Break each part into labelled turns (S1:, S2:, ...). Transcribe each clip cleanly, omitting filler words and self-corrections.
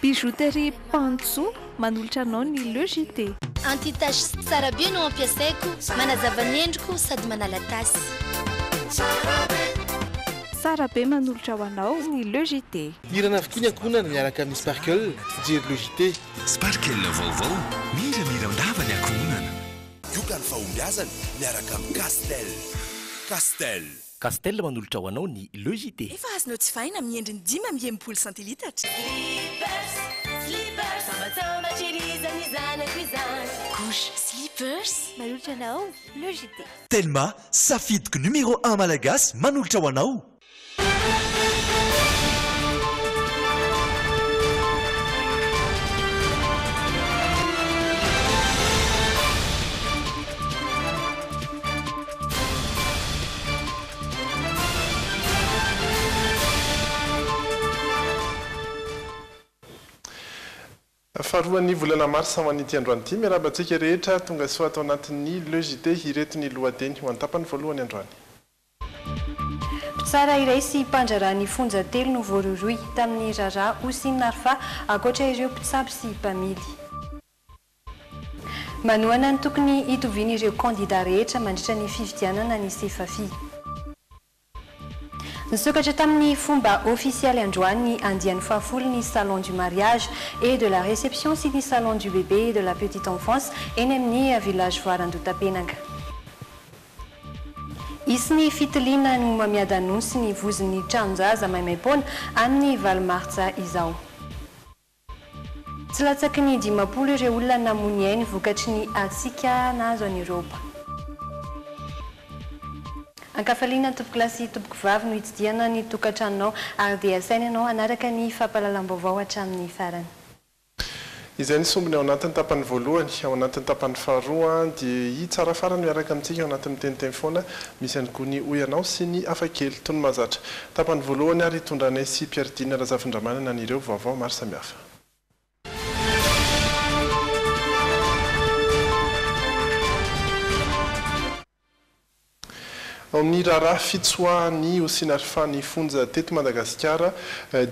S1: Bijouterie Pantsoa manolotra anao ny Le JT.
S2: Anti-tache tsara be no ampiasaiko, manazava ny endriko sady manala tasy.
S1: Tsara be manolotra ho anao ny Le JT.
S3: Mirana avokoa ny ankohonana miaraka amin'ny Sparkle, mijery Le JT.
S4: Sparkle vaovao, miramiran-dava ny ankohonana.
S5: Ioka ny fahombiazana miaraka amin'ny Castel. Castel.
S6: Castel manolotra ho anao ny Le JT.
S7: Efa azonao jifaina amin'ny endriny 65 centilitatra.
S8: Slippers, slippers, tambatambatra ery izany zanako izany.
S7: Couche slippers.
S2: Manolotra anao Le JT.
S9: Telma, safidiko numéro un malagasy manolotra ho anao.
S3: Faharoan'ny volana marsa ho an'ity androany ity. Miarahaba antsika rehetra tonga soa ato anatin'ny Le JT. Ireto ny lohateny ho an'ny tapany voalohany androany.
S10: Mpitsara iray sy mpandraharaha ny fonja telo no voarohirohy tamin'ny raharaha Houcine Arfa, ankoatra ireo mpitsabo sy mpamily. Manohana ny tokony hitovian'ireo kandida rehetra mandritra ny fifidianana ny Sefafi. Nisokatra tamin'ny fomba ofisialy androany ny andiany fahafolo ny Salon du mariage et de la réception sy ny Salon du bébé et de la petite enfance eny amin'ny Village Voara Andohatapenaka. Hisy ny fitiliana ny homamiadan'ny sy ny vozon'ny tranon-jaza maimaimpoana amin'ny valo martsa izao. Tsy latsaky ny 50 ireo olona namoy ny ainy vokatry ny hatsiaka nahazo an'i Eoropa. Ankafaliana tompokolahy sy tompokovavy no hitsidihana ny tokantranonao ary dia asaina ianao hanaraka ny fampahalalam-baovao hatramin'ny farany.
S3: Izay ny sombiny ao anatin'ny tapany voalohany. Ao anatin'ny tapany faharoa dia i Tsarafarany miaraka amintsika ao anatin'ny miteniteny foana. Misy ihany koa ny Hoy Ianao sy ny Hafakely toy ny mahazatra. Tapany voalohany ary hitondranay sy Pierre Dina Razafindramanana an'ireo vaovao maro samihafa. Ao amin'ny raharaha fitsoahan'i Houcine Arfa ny fonja teto Madagasikara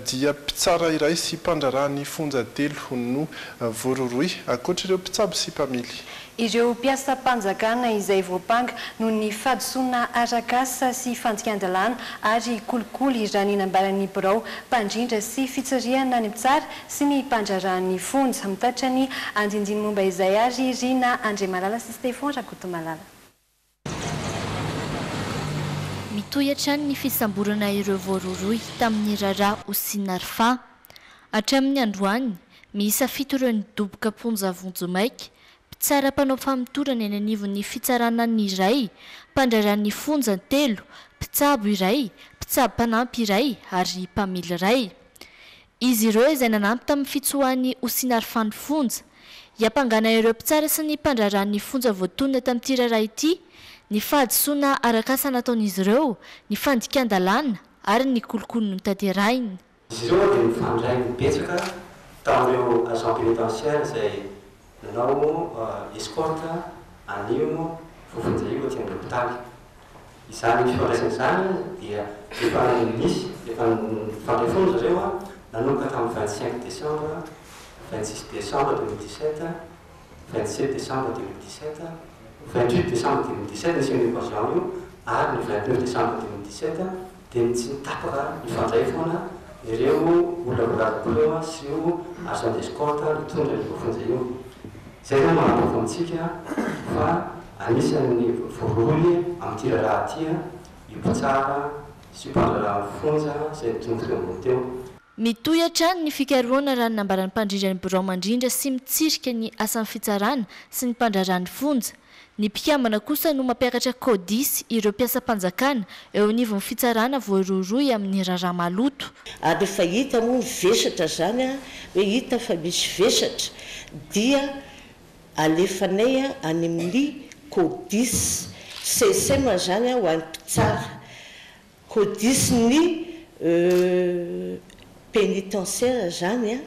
S3: dia mpitsara iray sy mpandraharaha ny fonja telo no voarohirohy, ankoatra ireo mpitsabo sy mpamily.
S10: Ireo mpiasam-panjakana izay voampanga noho ny fahadisoana arak'asa sy fandikan-dalàna ary kolikoly raha ny nambaran'ny birao mpandrindra sy fitsirihana ny mpitsara sy ny mpandraharahan'ny fonja. Mitatitra ny andinindiny momba izay ary Rina Andriamalala sy Stefan Rakotomalala.
S2: Mitohy hatrany ny fisamborana ireo voarohirohy tamin'ny raharaha Houcine Arfa. Hatramin'ny androany, miisa fito ireo nidoboka am-ponja vonjimaika, mpitsara mpanao famotorana eny anivon'ny fitsarana ny iray, mpandraharaha ny fonja telo, mpitsabo iray, mpitsabo mpanampy iray ary mpamily iray. Izy ireo izay nanampy tamin'ny fitsoahan'i Houcine Arfa ny fonja. Hiampangana ireo mpitsara sy ny mpandraharaha ny fonja voatonona tamin'ity raharaha ity, ny fahadisoana arak'asa nataon'izy ireo, ny fandikan-dalàna ary ny kolikoly notanterahina.
S11: Izy ireo dia nifandray betsaka tamin'ireo agents pénitentiaires izay nanao escorte an'io voafonja io aty amin'ny hopitaly. Izany fifandraisana izany dia efa nisy, efa nifandray foana zareo nanomboka tamin'ny 25 décembre, 26 décembre 2017, 27 décembre 2017, 28 décembre 2017 nisy an'io occasion io ary ny 29 décembre 2017 dia tsy nitapaka nifandray foana ireo olona voalazako ireo sy io agent d'escorte nitondra io voafonja io. Izay izany manaporofo amintsika fa anisan'ny voarohirohy amin'ity raharaha ity io mpitsara sy io mpandraharaha ny fonja izay nitonoko teo ambony teo.
S2: Mitohy hatrany ny fikarohana raha ny nambaran'ny mpandrindra ny birao mandrindra sy mitsirika ny asan'ny fitsarana sy ny mpandraharaha ny fonja. Ny mpikambana kosa no mampiakatra codis ireo mpiasam-panjakana eo anivon'ny fitsarana voarohirohy amin'ny raharaha maloto.
S12: Ary rehefa hita moa ny vesatra izany hoe hita fa misy vesatra dia alefanay any amin'ny codis CSM izany ho an'ny mpitsara. Codis ny penitentiaire izany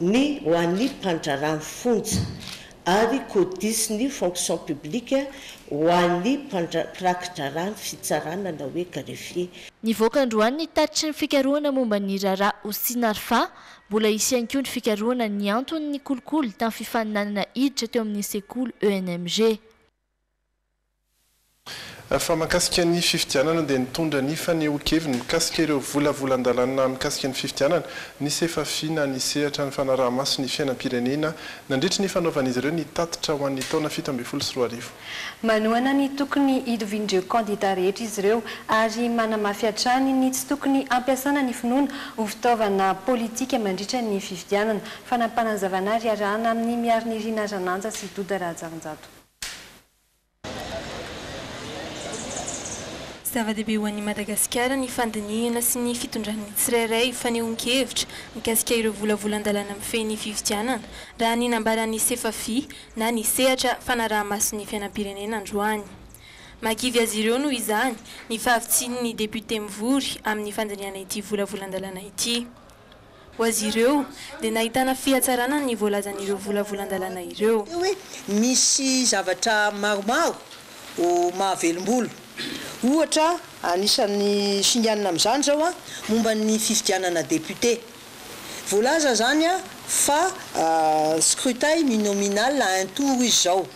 S12: ny ho an'ny mpandraharaha ny fonja ary codis ny fonction publique ho an'ny mpirakidraharaha ny fitsarana na hoe greffier.
S2: Nivoaka androany ny tatitry ny fikarohana momba ny raharaha Houcine Arfa. Mbola hisy ihany koa ny fikarohana ny antony ny kolikoly tamin'ny fifaninanana hiditra teo amin'ny sekoly ENMG.
S3: Fa mahakasika ny fifidianana dia nitondra ny fanehoan-keviny mikasika ireo volavolan-dalàna mikasika ny fifidianana ny Sefafi na ny sehatra ny fanaraha-maso ny fiainam-pirenena nandritry ny fanaovan'izy ireo ny tatitra ho an'ny taona 2017.
S10: Manohana ny tokony hitovian'ireo kandida rehetra izy ireo ary manamafy hatrany ny tsy tokony hampiasana ny finoana ho fitaovana politika mandritra ny fifidianana. Fanampanazavanary iarahana amin'i Miarinirina Rananja sy Doda Rahajarinjato.
S13: Zava-dehibe ho an'i Madagasikara ny fandinihana sy ny fitondran'ny tsirairay fanehoan-kevitra mikasika ireo volavolan-dalàna mifehy ny fifidianana, raha ny nambaran'ny Sefafi na ny sehatra fanaraha-maso ny fiainam-pirenena androany. Mahakivy azy ireo noho izany ny fahavitsian'ny depiote mivory amin'ny fandinihana ity volavolan-dalàna ity. Ho azy ireo dia nahitana fihatsarana ny voalazan'ireo volavolan-dalàna ireo.
S14: Teo hoe misy zavatra maromaro mahavelom-bolo. Ohatra, anisan'ny singanina amin'izany izao momba ny fifidianana député. Voalaza izany fa scrutin uninominal à un tour izy izao.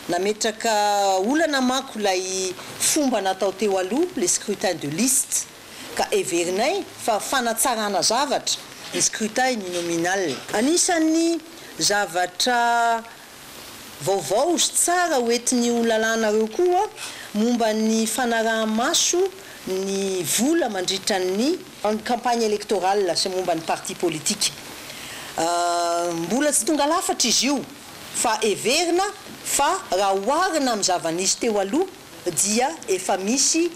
S14: Nametraka olana manko ilay fomba natao teo aloha, le scrutin de liste, ka heverinay fa fanatsarana zavatra ny scrutin uninominal. Anisan'ny zavatra vaovao sy tsara ho entin'io lalàna ireo koa momba ny fanaraha-maso ny vola mandritra ny campagne électorale sy momba ny parti politique. Mbola tsy tonga lafatra izy io fa heverina fa raha oharina amin'ny zava-nisy teo aloha dia efa misy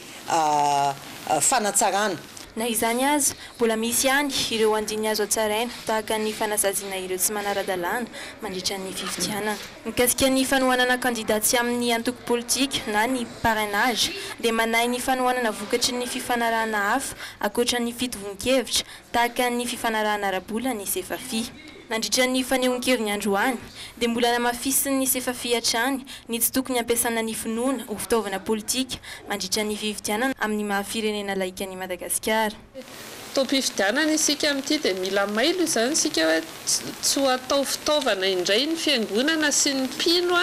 S14: fanatsarana.
S13: Na izany aza, mbola misy ihany ireo andininy azo hatsaraina tahaka ny fanasaziana ireo tsy manara-dalàna mandritra ny fifidianana. Mikasika ny fanohanana kandida tsy amin'ny antoko politika na ny parrainage dia manahy ny fanohanana vokatry ny fifanarahana hafa ankoatra ny fitovian-kevitra tahaka ny fifanarahana ara-bola ny Sefafi. Nandritra ny fanehoan-keviny androany dia mbola namafisin'ny Sefafi hatrany ny tsy tokony hampiasana ny finoana ho fitaovana politika mandritra ny fifidianana amin'ny maha firenena laika an'i Madagasikara.
S15: Taom-pifidianana isika amin'ity dia mila mailo izany isika hoe tsy ho atao fitaovana indray ny fiangonana sy ny mpino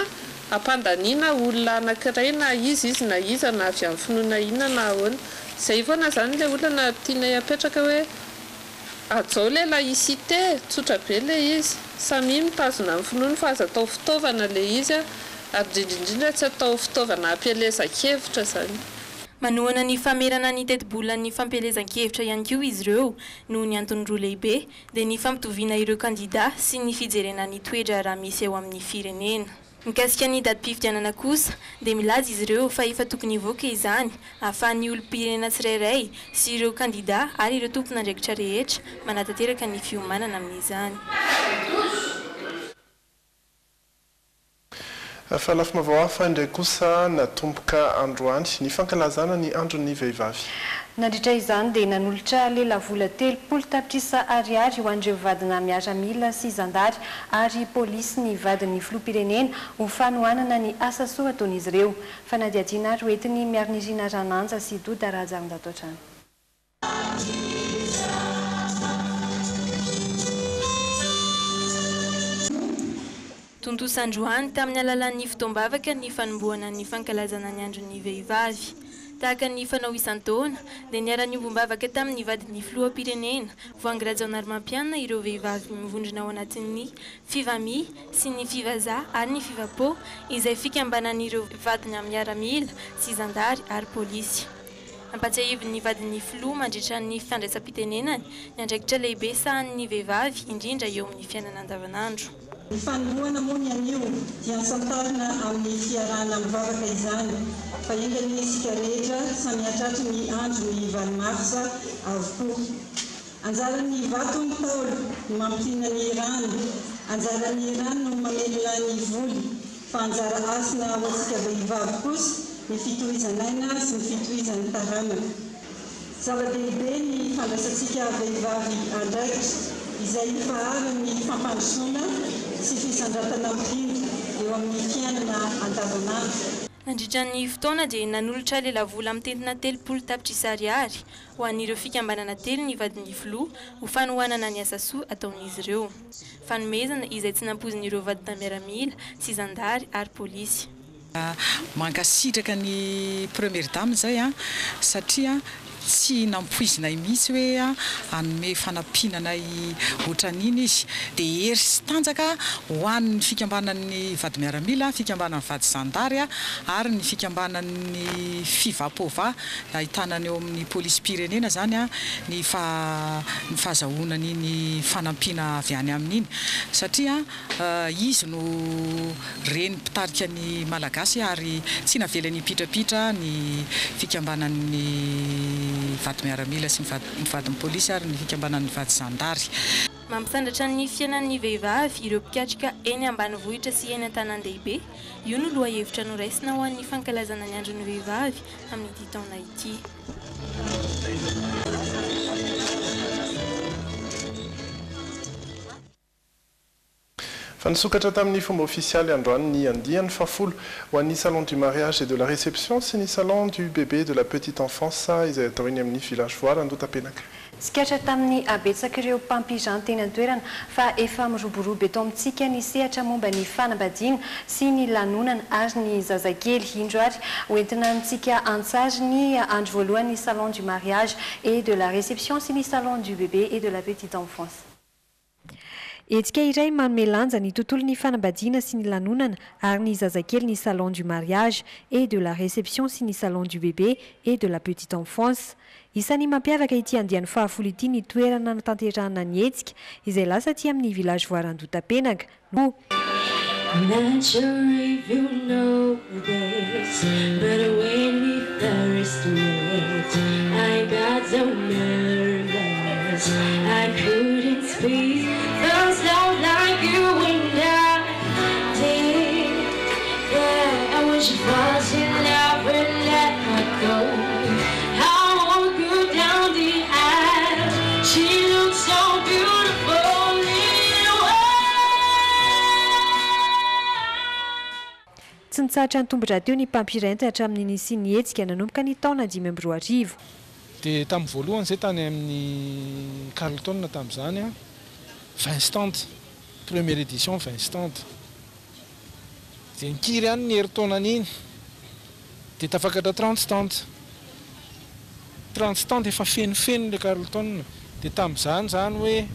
S15: hampandaniana olona anankiray na iza izy na iza na avy amin'ny finoana inona na ahoana. Izay foana izany ilay olana tianay hapetraka hoe hajao ilay laïcité, tsotra be ilay izy. Samia mitazona ny finoany fa aza atao fitaovana ilay izy ary indrindra indrindra tsy atao fitaovana hampielezan-kevitra izany.
S13: Manohana ny famerana ny tetibolan'ny fampielezan-kevitra ihany koa izy ireo noho ny antony roa lehibe dia ny fampitoviana ireo kandida sy ny fijerena ny toe-draharaha misy eo amin'ny firenena. Mikasika ny datim-pifidianana kosa dia milaza izy ireo fa efa tokony hivoaka izany ahafahan'ny olom-pirenena tsirairay sy ireo kandida ary ireo tompon'andraikitra rehetra manatanteraka ny fiomanana amin'izany.
S3: Fa lafim-baovao hafa indray kosa natomboka androany ny fankalazana ny andron'ny vehivavy.
S10: Nandritra izany dia nanolotra lelavola 30 tapitrisa ariary ho an'ireo vadina miaramila sy zandary ary polisy ny vadin'ny filoham-pirenena ho fanohanana ny asa soa ataon'izy ireo. Fanadihadiana ary hoentin'i Miarinirina Rananja sy Doda Rahajarinjato hatrany.
S13: Tontosa androany tamin'ny alalan'ny fotoam-bavaka ny fanombohana ny fankalazana ny andron'ny vehivavy. Tahaka ny fanao isan-taona, dia niara-niombom-bavaka tamin'ny vadin'ny filoham-pirenena, Voahangy Rajaonarimampianina ireo vehivavy mivondrona ao anatin'ny Fivami sy ny Fivaza ary ny Fivapo, izay fikambanan'ireo vadina miaramila sy zandary ary polisy. Nampatsiahivin'ny vadin'ny filoha mandritra ny fandraisam-pitenenany ny andraikitra lehibe sahanin'ny vehivavy, indrindra eo amin'ny fiainana andavanandro.
S16: Ny fanombohana moa ny anio dia santarina amin'ny fiarahana mivavaka izany fa enga anie isika rehetra samy hahatratry ny andron'ny 8 marsa avokoa. Anjaran'ny vato ny Ntaolo ny mampihina ny rano, anjaran'ny rano no mamelona ny voly, fa anjara hasina ho antsika vehivavy kosa ny fitohizan'aina sy ny fitohizan'ny taranaka. Zava-dehibe ny fandraisantsika vehivavy andraikitra izay ifaharan'ny fampandrosoana sy fisandratana mirindra eo amin'ny fiainana andavanandro.
S13: Nandritra ny fotoana dia nanolotra lelavola mitentina 30 tapitrisa ariary ho an'ireo fikambanana telo ny vadin'ny filoha ho fanohanana ny asa soa ataon'izy ireo. Fanomezana izay tsy nampoizin'ireo vadina miaramila sy zandary ary polisy.
S17: Mankasitraka ny première dame izay satria tsy nampoizinay mihitsy hoe hanome fanampiana anay ohatran'iny izy. Dia hery sy tanjaka ho an'ny fikambanan'ny vady miaramila, fikambanan'ny vady zandary ary ny fikambanan'ny Fivapova ahitana ny eo amin'ny polisim-pirenena izany ny ny fahazahoana an'iny fanampiana avy any aminy iny satria Izy no reny mpitarika ny Malagasy ary tsy navelany hipitrapitra ny fikambanan'ny vady miaramila sy ny vadin'ny polisy ary ny fikambanan'ny vady zandary.
S13: Mampisandratra ny fiainan'ny vehivavy ireo mpikatroka eny ambanivohitra sy eny an-tanàn-dehibe. Io no lohahevitra noraisina ho an'ny fankalazana ny andron'ny vehivavy amin'ity taona ity.
S3: Fa nisokatra tamin'ny fomba ofisialy androany ny andiany fahafolo ho an'ny Salon du mariage et de la réception sy ny Salon du bébé et de la petite enfance izay atao eny amin'ny Village Voara Andotapenaka.
S10: Tsikaritra tamin'ny habetsak'ireo mpampiranty teny an-toerana fa efa miroborobo eto amintsika ny sehatra momba ny fanambadiana sy ny lanonana ary ny zazakely. Indro ary hoentina amintsika an-tsary ny andro voalohan'ny Salon du mariage et de la réception sy ny Salon du bébé et de la petite enfance. Hetsika iray manome lanja ny tontolon'ny fanambadiana sy ny lanonana ary ny zazakely ny Salon du mariage et de la réception sy ny Salon du bébé et de la petite enfance. Isan'ny mampiavaka ity andiany fahafolo ity ny toerana nanatanterahana ny hetsika izay lasa aty amin'ny Village Voara Andotapenaka no
S18: Not sure if you know this, but when we first met, I got so nervous I couldn't speak. Those sound like you and I did. Yeah, I wish it was in love and let her go. I walk her down the aisle. She looks so beautiful in white.
S10: Tsy nitsahatra nitombo rahateo ny mpampirenty hatramin'ny nisian'ny hetsika nanomboka ny taona 2005.
S19: Dia tamin'ny voalohany izay tany amin'ny Carlton tamin'izany an, 20 stands, première édition 20 stands. Dia nikiry ihany ny herintaonan'iny, dia tafakatra 30 stands. 30 stands efa fenofeno ilay Carlton. Dia tamin'izany izany hoe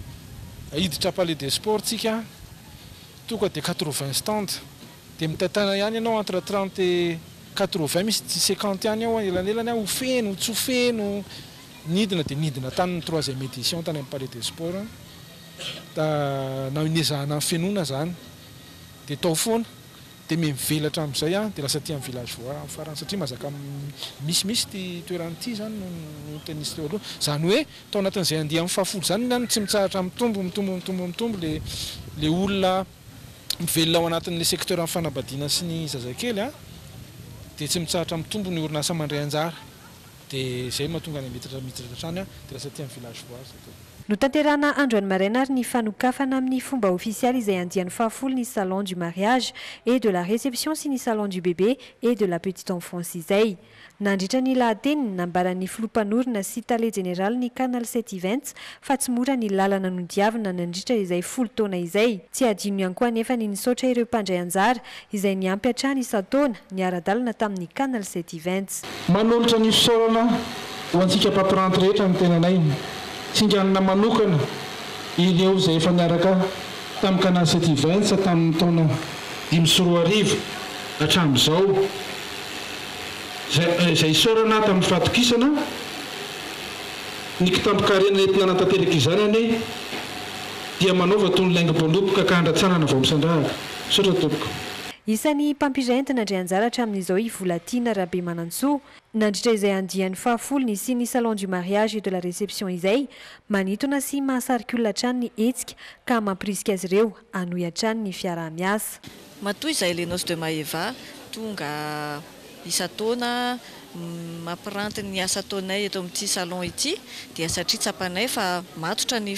S19: hiditra Palais des Sports tsika, tonga dia 80 stands. Dia mitaitaina ihany ianao entre 30 et 80, misy 50 ihany ao elanelany ho feno, tsy ho feno. Nidina dia nidina tany ny troisième édition tany amin'ny Palais des Sports. Na nezahana nifenoana izany. Dia tao foana. Dia mivelatra amin'izay aho, dia lasa aty amin'ny Village Voara amin'ny farany satria mahazaka misimisy ity toerana ity izany noho ny nisy teo aloha. Izany hoe tao anatin'izay andiany fahafolo izany ny tsy mitsahatra mitombo, mitombo, mitombo, mitombo ilay ilay olona mivelona ao anatin'ilay secteur ny fanambadiana sy ny zazakely an, dia tsy mitsahatra mitombo ny orinasa mandray anjara. Dia izay no mahatonga ny miditra miditra hatrany an, dia lasa aty amin'ny Village Voara izay teo.
S10: Notanterahina androany maraina ary ny fanokafana amin'ny fomba ofisialy izay andiany fahafolo ny Salon du mariage et de la réception sy ny Salon du bébé et de la petite enfance izay. Nandritra ny lahateniny, nambaran'ny filoha mpanorina sy tale jeneralin'ny Canal 7 Events fa tsy mora ny lalana nodiavina nandritra izay folo taona izay. Tsy hadino ihany koa anefa ny nisaotra ireo mpandray anjara izay niampy hatrany isan-taona niara-dalana tamin'ny Canal 7 Events.
S19: Manolotra ny fisaorana ho antsika mpampiranty rehetra ny tenanay. Singanina manokana ireo izay efa niaraka tamin'ny Canal 7 Events tamin'ny taona 2005 hatramin'izao, izay isaorana tamin'ny fahatokisana ny kitampon-karena nentina nanatanteraka izany anie dia manaova toy ny laingom-boaloboka ka andratsanana vao misandrahaka. Misaotra tompoko.
S10: Isan'ny mpampirenty nandray anjara hatramin'izao i Volatiana Rabemanantsoa. Nandritra izay andiany fahafolo nisian'ny Salon du mariage et de la réception izay, manintona sy mahasarika olona hatrany ny hetsika ka mampirisika azy ireo hanohy hatrany ny fiaraha-miasa.
S20: Matoa izahay Les Noces de Maeva tonga isan-taona mampiranty ny asa ataonay eto amin'ity salon ity dia satria tsapanay fa matotra ny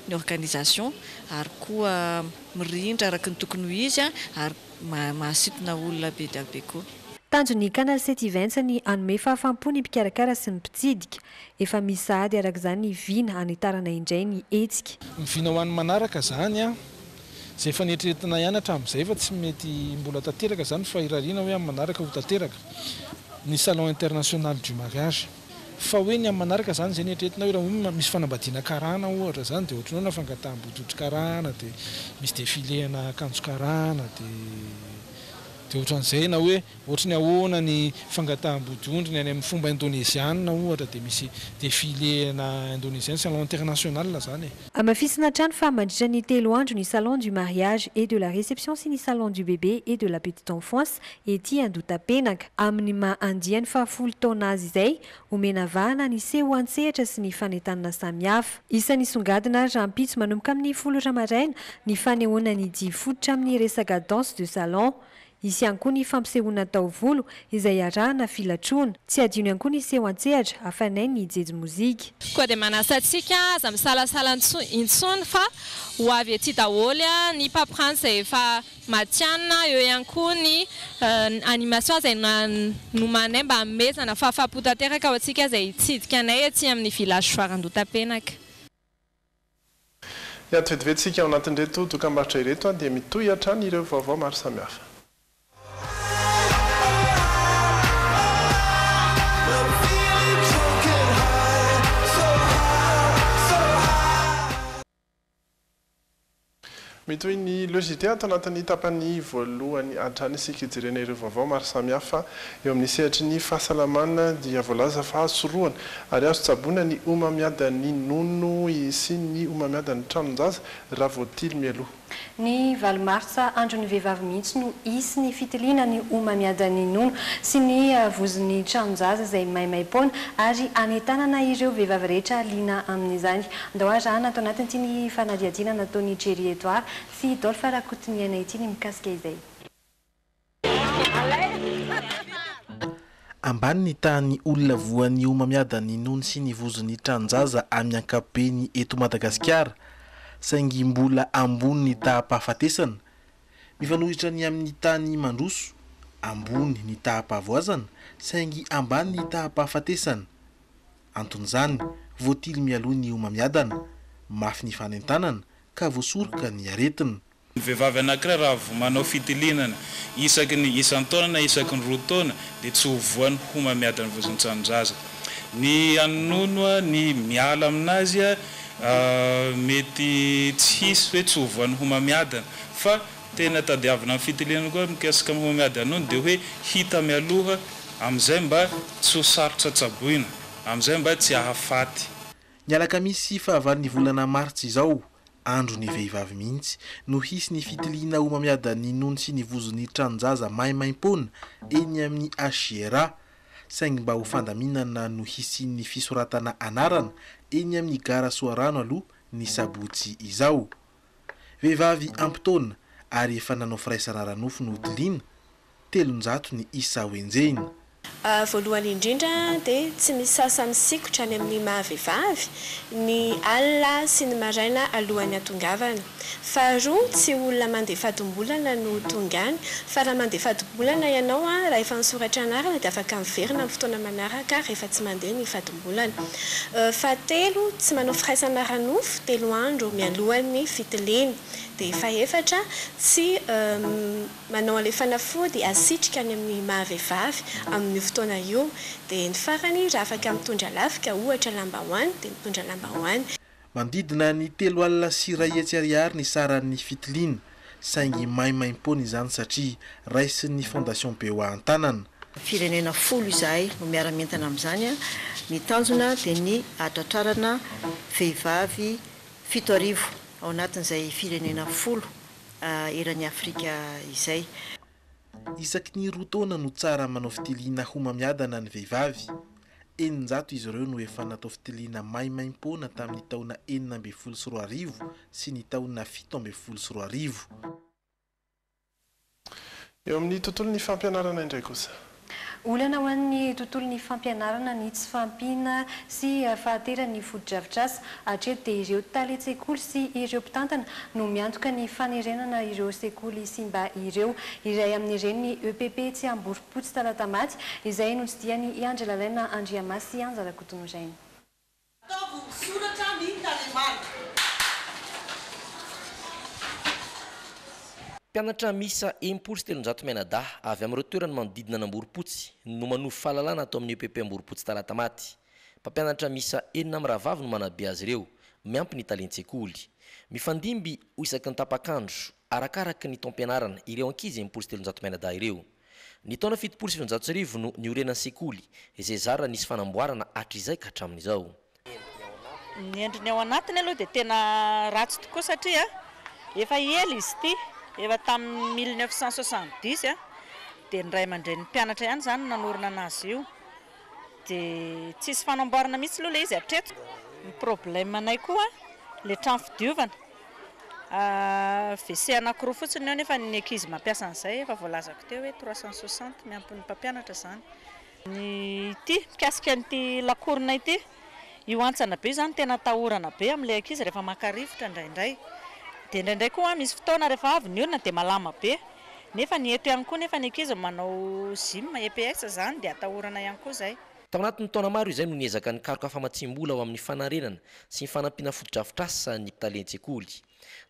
S20: ny organisation ary koa mirindra araka ny tokony ho izy ary mahasintona olona be dia be koa.
S10: Tanjon'ny Canal 7 Events ny hanome fahafaham-po ny mpikarakara sy ny mpitsidika. Efa misy sahady araka izany ny vina hanitarana indray ny hetsika.
S19: Ny vina ho an'ny manaraka izany an, izay efa neritreretina ihany hatramin'izay fa tsy mety mbola tanteraka izany fa irariana hoe amin'ny manaraka ho tanteraka, ny salon international du mariage. Fa hoe ny amin'ny manaraka izany izay neritreretina hoe raha hoe misy fanambadiana karana ohatra izany dia ohatran'ny hoe na fangataham-bodiondry karana dia misy défilé ana akanjo karana dia dia ohatran'izay na hoe ohatry ny ahoana ny fangataham-bodiondry ny any amin'ny fomba indoneziana ohatra dia misy défilé ana indonésien, salon international izany e.
S10: Hamafisina hatrany fa mandritra ny telo andro ny salon du mariage et de la réception sy ny salon du bébé et de la petite enfance ety Andotapenaka. Amin'ny maha andiany fahafolo taona azy izay, omena vahana ny seho an-tsehatra sy ny fanentanana samihafa. Isan'ny hisongadina ary rahampitso manomboka amin'ny 10 ora maraina ny fanehoana ny dihy fototra amin'ny resaka danse de salon. Hisy ihany koa ny fampisehoana taovolo izay arahana filatroana. Tsy hadino ihany koa ny seho an-tsehatra hafanain'ny jejy mozika.
S13: Koa dia manasa antsika aza misalasala intsony fa ho avy ety daholo ny mpampiranty izay efa matihanina, eo ihany koa ny animation izay nomaninay mba hanomezana fahafaham-po tanteraka ho antsika izay hitsidika anay ety amin'ny Village Soarandotapenaka.
S3: Hiato vetivety isika ao anatin'ireto dokambarotra ireto dia mitohy hatrany ireo vaovao maro samihafa. Mitohy ny Le JT ato anatin'ny tapany voalohany hatrany isika hijerena ireo vaovao maro samihafa eo amin'ny sehatry ny fahasalamana dia voalaza fa azo sorohana ary azo tsaboina ny homamiadan'ny nono sy ny homamiadan'ny tranon-jaza raha voatily mialoha.
S10: Ny valo martsa, andron'ny vehivavy mihitsy no hisy ny fitiliana ny homamiadan'ny nono sy ny vozon'ny tranon-jaza izay maimaim-poana ary hanentanana ireo vehivavy rehetra liana amin'izany. Andao arahana ato anatin'ity ny fanadihadiana nataon'i Jerry Edouard sy Dolph Rakotoniaina ity ny mikasika izay.
S3: Ambany ny tahan'ny olona voan'ny homamiadan'ny nono sy ny vozon'ny tranon-jaza amin'ny ankapobeny eto Madagasikara, saingy mbola ambony ny taham-pahafatesana. Mifanohitra ny amin'ny tany mandroso, ambony ny taham-pahavoazana, saingy ambany ny taham-pahafatesana. Anton'izany, voatily mialoha ny homamiadana, mafy ny fanentanana, ka voasoroka ny aretina.
S21: Ny vehivavy anankiray raha vao manao fitilinana isaky ny isan-taona na isaky ny roa taona dia tsy ho voan'ny homamiadan'ny vozon-tsanon-jaza. Ny an'ny nono, ny miala aminazy mety tsy hisy hoe tsy ho voan'ny homamiadana fa tena tadiavina amin'ny fitiliana koa mikasika ny homamiadan'ny nono dia hoe hita mialoha amin'izay mba tsy ho sarotra tsaboina, amin'izay mba tsy hahafaty.
S3: Ny alakamisy fahavalon'ny volana martsa izao, andron'ny vehivavy mihitsy, no hisy ny fitiliana homamiadan'ny nono sy ny vozon'ny tranon-jaza maimaimpoana eny amin'ny HJRA. Saingy mba ho fandaminana no hisian'ny fisoratana anarana eny amin'ny gara Soarano aloha ny sabotsy izao. Vehivavy ampy taona ary efa nanao firaisana ara-nofo no hotiliana, 300 ny isa hoenjehina.
S22: Voalohany indrindra dia tsy misasa misikotra any amin'ny maha vehivavy ny alina sy ny maraina alohan'ny hatongavana. Faharoa, tsy olona mandeha fadimbolana no tonga any, fa raha mandeha fadimbolana ianao raha efa nisoratra anarana dia afaka miverina amin'ny fotoana manaraka rehefa tsy mandeha ny fadimbolana. Fahatelo, tsy manao firaisana ara-nofo telo andro mialohan'ny fitiliana. Dia fahefatra, tsy. Manao an'ilay fanafody asitrika any amin'ny maha vehivavy amin'io fotoana io. Dia ny farany, raha afaka mitondra lafika, ohatra lambahoany, dia mitondra lambahoany.
S3: Manodidina ny 130 ariary ny saran'ny fitiliana, saingy maimaimpoana izany satria raisin'ny Fondation Bewa an-tanana.
S20: Firenena folo izahay no miara-mientana amin'izany. Ny tanjona dia ny hahatratrarana vehivavy 7000 ao anatin'izay firenena folo eran'i Afrika izay.
S3: Isaky ny roa taona no tsara manao fitiliana homamiadana ny vehivavy. 600 izy ireo no efa natao fitiliana maimaimpoana tamin'ny taona 2016 sy ny taona 2017. Eo amin'ny tontolon'ny fampianarana indray kosa.
S10: Olana ho an'ny tontolon'ny fampianarana ny tsy fahampiana sy fahateran'ny fotodrafitrasa. Hatreto dia ireo talen-tsekoly sy ireo mpitantana no miantoka ny fanerenana ireo sekoly simba ireo. Iray amin'ireny ny EPP Tsiamborompotsy Talatamaty izay notsidihan'i Andry Lalaina Andriamasy Anja Rakotonorainy.
S1: Ataovy misoratra ny tarehimarika.
S6: Mpianatra miisa 360 mianadahy avy amin'ireo toerana manodidina an'Amborompotsy no manovo fahalalana ato amin'ny EPP Amborompotsy Talatamaty. Mpampianatra miisa enina mirahavavy no manabe azy ireo, miampy ny talen-tsekoly. Mifandimby ho isaky ny tapak'andro, arakaraka ny taom-pianarana, ireo ankizy 360 mianadahy ireo. Ny taona 1970 no niorenan'ny sekoly, izay zara nisy fanamboarana hatrizay ka hatramin'izao.
S4: Ny endriny ao anatiny aloha dia tena ratsy tokoa satria efa ela izy ity, efa tamin'ny 1970 dia ny ray aman-drenin'ny mpianatra ihany izany no nanorina an'azy io. Dia tsisy fanamboarana mihitsy aloha ilay izy hatreto. Ny problème anay koa ilay trano fidiovana. WC anankiroa fotsiny eo nefa ny ankizy mampiasa an'izay efa voalazako teo hoe 360 miampy ny mpampianatra izany. Ny ity, mikasika an'ity lakorona ity, io hantsana be io izany tena atahorana be amin'ilay ankizy rehefa maka rivotra indraindray. Dia indraindray koa misy fotoana rehefa avy ny olona dia malama be. Nefa ny eto ihany koa nefa ny ankizy manao gym, EPS izany dia atahorana ihany koa izay.
S6: Tao anatin'ny taona maro izay no niezaka nikaroka famatsiam-bola ho amin'ny fanarenana sy ny fanampiana fotodrafitrasa ny talen-tsekoly.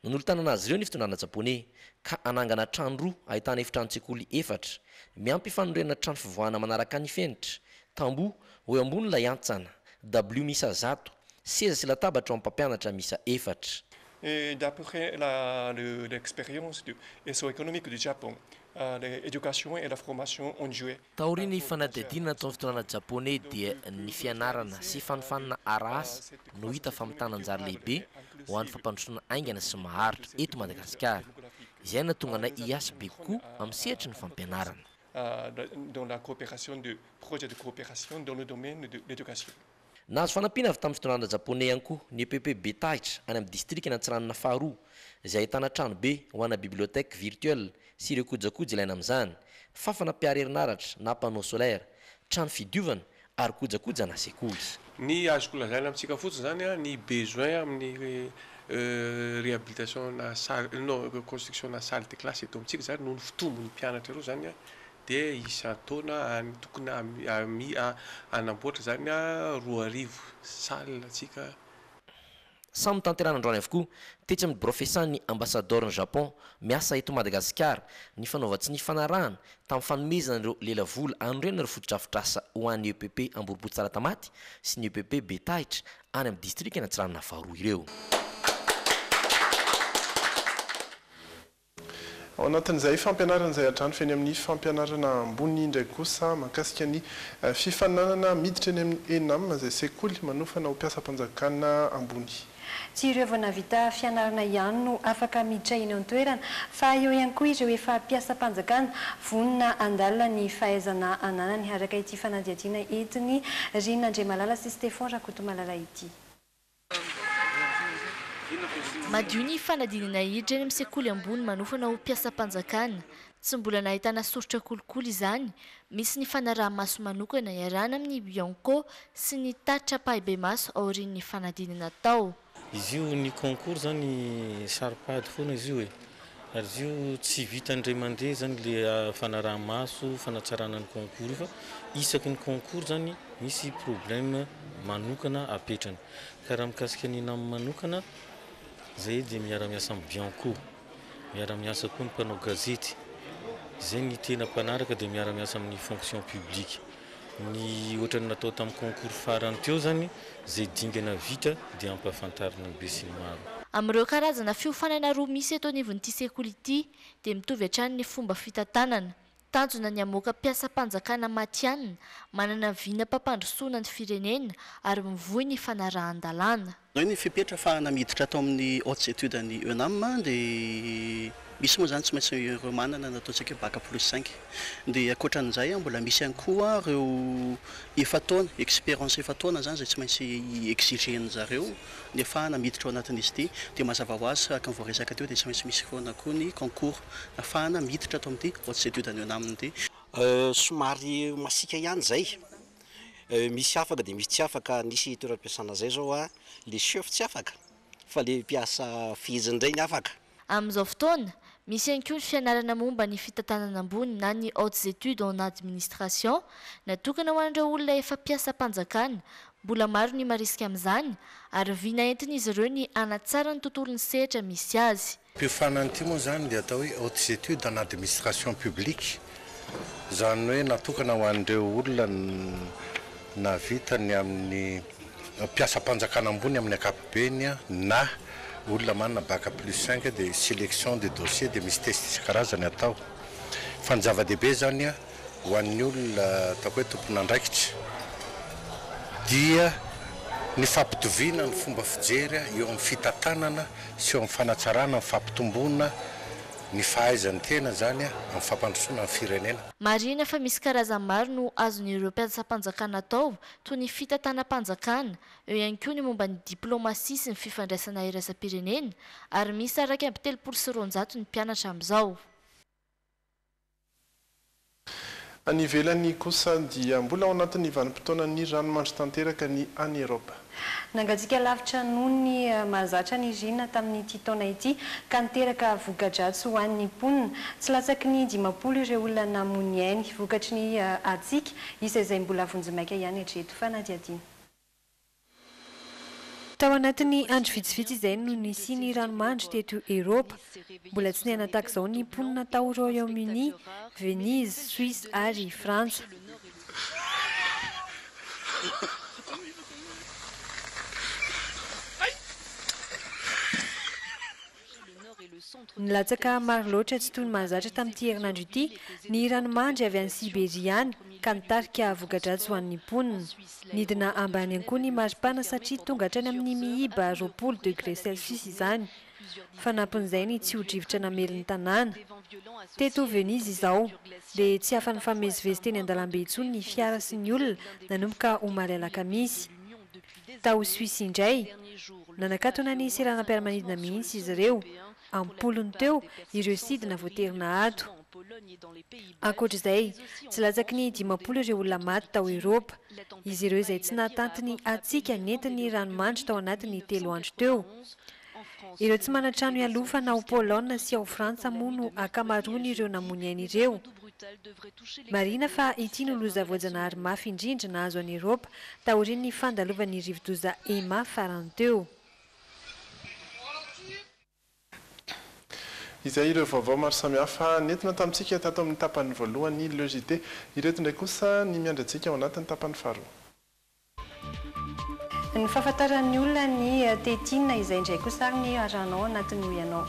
S6: Nanolo-tanana azy ireo ny fitondrana japoney, ka hanangana trano roa ahitana efitranon-tsekoly efatra, miampy fanorenana trano fivoahana manaraka ny fenitra, tamboho, ho eo ambonin'ilay hantsana, dabilio miisa 100, seza sy latabatra ho an'ny mpampianatra miisa efatra.
S23: Et d'après l'expérience du essor économique du Japon, l'éducation et la formation ont joué.
S6: Taorian'ny fanadihadiana nataon'ny fitondrana japoney dia ny fianarana sy fanofanana ara-asa no hita fa mitana anjara lehibe ho an'ny fampandrosoana haingana sy maharitra eto Madagasikara, izay nahatonga anay hiasa be kokoa amin'ny sehatry ny fampianarana.
S23: Dans la coopération de projet de coopération dans le domaine de l'éducation.
S6: Nahazo fanampiana avy tamin'ny fitondrana japoney ihany koa ny EPP Betahitra any amin'ny distrikan'Antsiranana faharoa, izay ahitana trano be ho ana bibliothèque virtuelle sy ireo kojakoja ilaina amin'izany, fafana mpiaro herinaratra na panneau solaire, trano fidiovana ary kojakojana sekoly.
S23: Ny azoko lazaina amintsika fotsiny izany an, ny besoin amin'ny réhabilitation na salle, non construction na salle de classe eto amintsika izany noho ny fitombon'ny mpianatra ireo izany an, dia isan-taona any tokony hanamboatra izany 2000 salle tsika.
S6: Samy notanterahina androany avokoa tetsy amin'ny birao fiasan'ny ambasadaoron'i Japon miasa eto Madagasikara ny fanaovan-tsy nifanarahana tamin'ny fanomezana ireo lelavola hanorenana ireo fotodrafitrasa ho an'ny EPP Amborompotsy Talatamaty sy ny EPP Betahitra any amin'ny distrikan'Antsiranana faharoa ireo.
S3: Ao anatin'izay fampianarana izay hatrany fa eny amin'ny fampianarana ambony indray kosa mahakasika ny fifaninanana miditra eny amin'ny ENAM izay sekoly manofana ho mpiasam-panjakana ambony.
S10: Tsy ireo vao nahavita fianarana ihany no afaka miditra eny an-toerana fa eo ihany koa ireo efa mpiasam-panjakana vonona handalina ny fahaizana ananany araka ity fanadihadiana entin'i Rina Andriamalala sy Stefan Rakotomalala ity.
S2: Madio ny fanadinana hiditra eny amin'ny sekoly ambony manofana ho mpiasam-panjakana. Tsy mbola nahitana soritra kolikoly izany. Misy ny fanaraha-maso manokana iarahana amin'ny Bianco sy ny tatitra ampahibemaso aorian'ny fanadinana atao.
S24: Izy io ny concours zany saro-pady foana izy io e! Ary izy io tsy vita indray mandeha zany le fanaraha-maso, fanatsarana ny concours io fa isaky ny concours zany misy problème manokana apetrany. Ka raha mikasika ny ENAM manokana, zay dia miara-miasa amin'ny Bianco, miara-miasa koa ny mpanao gazety, izay ny tena mpanaraka dia miara-miasa amin'ny fonction publique. Ny ohatran'ny natao tamin'ny concours farany teo zany, izay dingana vita dia ampahafantarina ny besinimaro.
S2: Amin'ireo karazana fiofanana roa misy eto anivon'ity sekoly ity dia mitovy hatrany ny fomba fitantanana. Tanjona ny hamoaka mpiasam-panjakana matihanina, manana vinam-pampandrosoana ny firenena ary mivoy ny fanarahan-dalàna.
S25: Hoe ny fepetra ahafahana miditra ato amin'ny hautes études an'ny ENAM dia misy moa izany tsy maintsy ireo manana ny ataontsika hoe bac plus cinq. Dia ankoatran'izay mbola misy ihany koa ireo efa-taona, expérience efa-taona izany izay tsy maintsy exiger-n'ny zareo ny ahafahana miditra ao anatin'izy ity. Dia mazava ho azy araka ny voaresaka teo dia tsy maintsy misy foana koa ny concours ahafahana miditra ato amin'ity hautes études an'ny ENAM ity.
S5: Somary masiaka ihany izay. Misy afaka dia misy tsy afaka. Nisy toeram-piasana izay izao a, le chef tsy afaka fa le mpiasa feheziny indray ny afaka.
S2: Amin'izao fotoana, misy ihany koa ny fianarana momba ny fitantanana ambony na ny hautes études en administration, natokana ho an'ireo olona efa mpiasam-panjakana. Mbola maro ny marisika amin'izany ary vina entin'izy ireo ny hanatsara ny tontolon'ny sehatra misy azy.
S7: Fiofanana ity moa izany dia atao hoe hautes études en administration publique, izany hoe natokana ho an'ireo olona nahavita ny amin'ny mpiasam-panjakana ambony amin'ny ankapobeny na olona manana bac plus cinq dia sélection de dossier dia misy test isan-karazany atao. Fa ny zava-dehibe izany ho an'ny olona ataoko hoe tompon'andraikitra dia ny fampitoviana ny fomba fijery eo amin'ny fitantanana sy eo amin'ny fanatsarana ny fampitomboana ny fahaizan'ny tena izany amin'ny fampandrosoana ny firenena.
S2: Marihina fa misy karazany maro no azon'ireo mpiasam-panjakana atao toy ny fitantanam-panjakana, eo ihany koa ny momba ny diplaomasia sy ny fifandraisana iraisam-pirenena ary miisa 231 ny mpianatra amin'izao.
S3: Any ivelany kosa dia mbola ao anatin'ny vanim-potoanan'ny ranomandry tanteraka ny any Eropa.
S10: Nangatsiaka lavitra noho ny mahazatra ny ririnina tamin'ity taona ity ka niteraka voka-dratsy ho an'ny mponina. Tsy latsaky ny 50 ireo olona namoy ny ainy vokatry ny hatsiaka, isa izay mbola vonjimaika ihany hatreto. Fanadihadiana. Tao anatin'ny andro vitsivitsy izay no nisian'ny ranomandry teto Eropa. Mbola tsy niaina tahaka izao ny mponina tao Royaume-Uni, Venise, Suisse ary Frantsa. Nilatsaka maro loatra tsy toy ny mahazatra tamin'ity herinandro ity ny ranomandry avy any Siberia any ka nitarika voka-dratsy ho an'ny mponina. Nidina ambany ihany koa ny maripana satria tonga hatrany amin'ny miiba 20 degré celsius izany. Fanampin'izay ny tsio-drivotra namely ny tanàna. Teto Venise izao dia tsy afa-nifamezivezy teny an-dalambe intsony ny fiara sy ny olona nanomboka omaly alakamisy. Tao Suisse indray, nanakatona ny seranam-piaramanidina mihitsy izy ireo. Am-polony teo ireo sidina voatery naato. Ankoatra izay, tsy latsaky ny 50 ireo olona maty tao Eoropa. Izy ireo izay tsy nahatanty ny hatsiaka nentin'ny ranomandry tao anatin'ny telo andro teo. Ireo tsy manan-trano hialofana ao Polonina sy ao Frantsa moa no ankamaroan'ireo namoy ny ainy ireo. Marihina fa ity no loza voajanahary mafy indrindra nahazo an'i Eoropa taorian'ny fandalovan'ny rivodoza Emma farany teo.
S3: Izay ireo vaovao maro samihafa nentina tamintsika tato amin'ny tapany voalohany Le JT. Ireto indray kosa ny miandry antsika ao anatin'ny tapany faharoa.
S10: Ny fahafantaran'ny olona ny tétine izay indray kosa ary ny arahanao anatin'ny hoy ianao.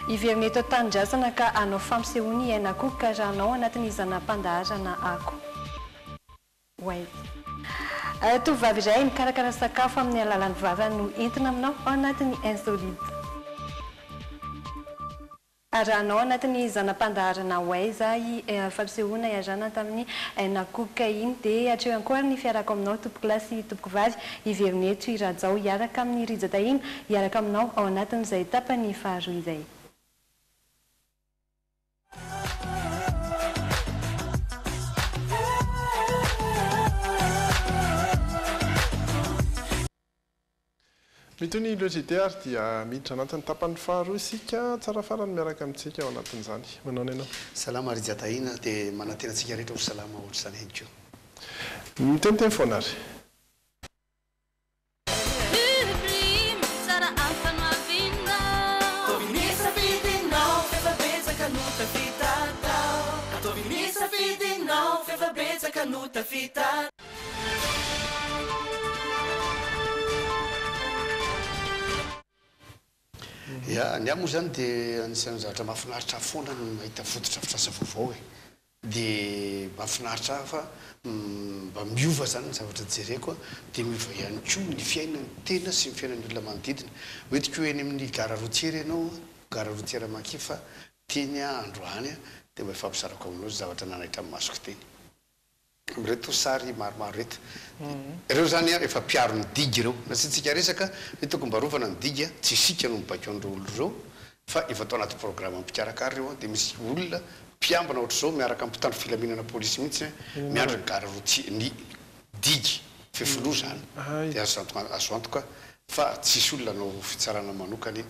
S10: Hiverina eto an-tanindrazana ka hanao fampisehoana i Aina Cook ka arahanao anatin'ny zana-pandaharana Ako. Ho aiza. Tovovavy iray mikarakara sakafo amin'ny alalan'ny vava no entina aminao ao anatin'ny Insolite. Arahanao anatin'ny zana-pandaharana Ho aiza i fampisehoana iarahana tamin'i Aina Cook iny. Dia hatreo ihany koa ary ny fiarahako aminao tompokolahy sy tompokovavy. Hiverina eto i Rajao hiaraka amin'i Rija Tahiana hiaraka aminao ao anatin'izay tapany faharoa izay.
S3: Mitohy ny Le JT ary dia miditra anatin'ny tapany faharoa isika. Tsara farany miaraka amintsika ao anatin'izany. Manaona ianao?
S8: Salama Rija Tahiana, dia manantena antsika rehetra ho salama ohatr'izany ihany koa.
S3: Miteniteny foana ary.
S8: Ya, ny ahy moa izany dia anisan'ny zavatra mahafinaritra ahy foana ny mahita fotodrafitrasa vaovao e. Dia mahafinaritra ahy fa mba miova izany ny zavatra jereko an, dia miova ihany koa ny fiainan'ny tena sy ny fiainan'ny olona manodidina. Hoentiko eny amin'ny gara routière ianao an, gara routière Maki fa teny aho androany an, dia mba hifampizarako aminao izay zavatra nanaitra ny masoko teny. Ireto sary maromaro ireto. Ireo izany efa mpiaro ny digue ireo. Nasiantsika resaka hoe tokony mba arovana ny digue, tsy isika no mibaiko an'ireo olona ireo. Fa efa tao anaty programme mpikarakara ireo an, dia misy olona mpiambina ohatr'izao miaraka amin'ny mpitandro filaminana polisy mihitsy an, miandry ny gare routier, ny digue, fefiloha izany, dia azo antoka azo antoka fa tsy hisy olona hanao fitsarana manokana eny.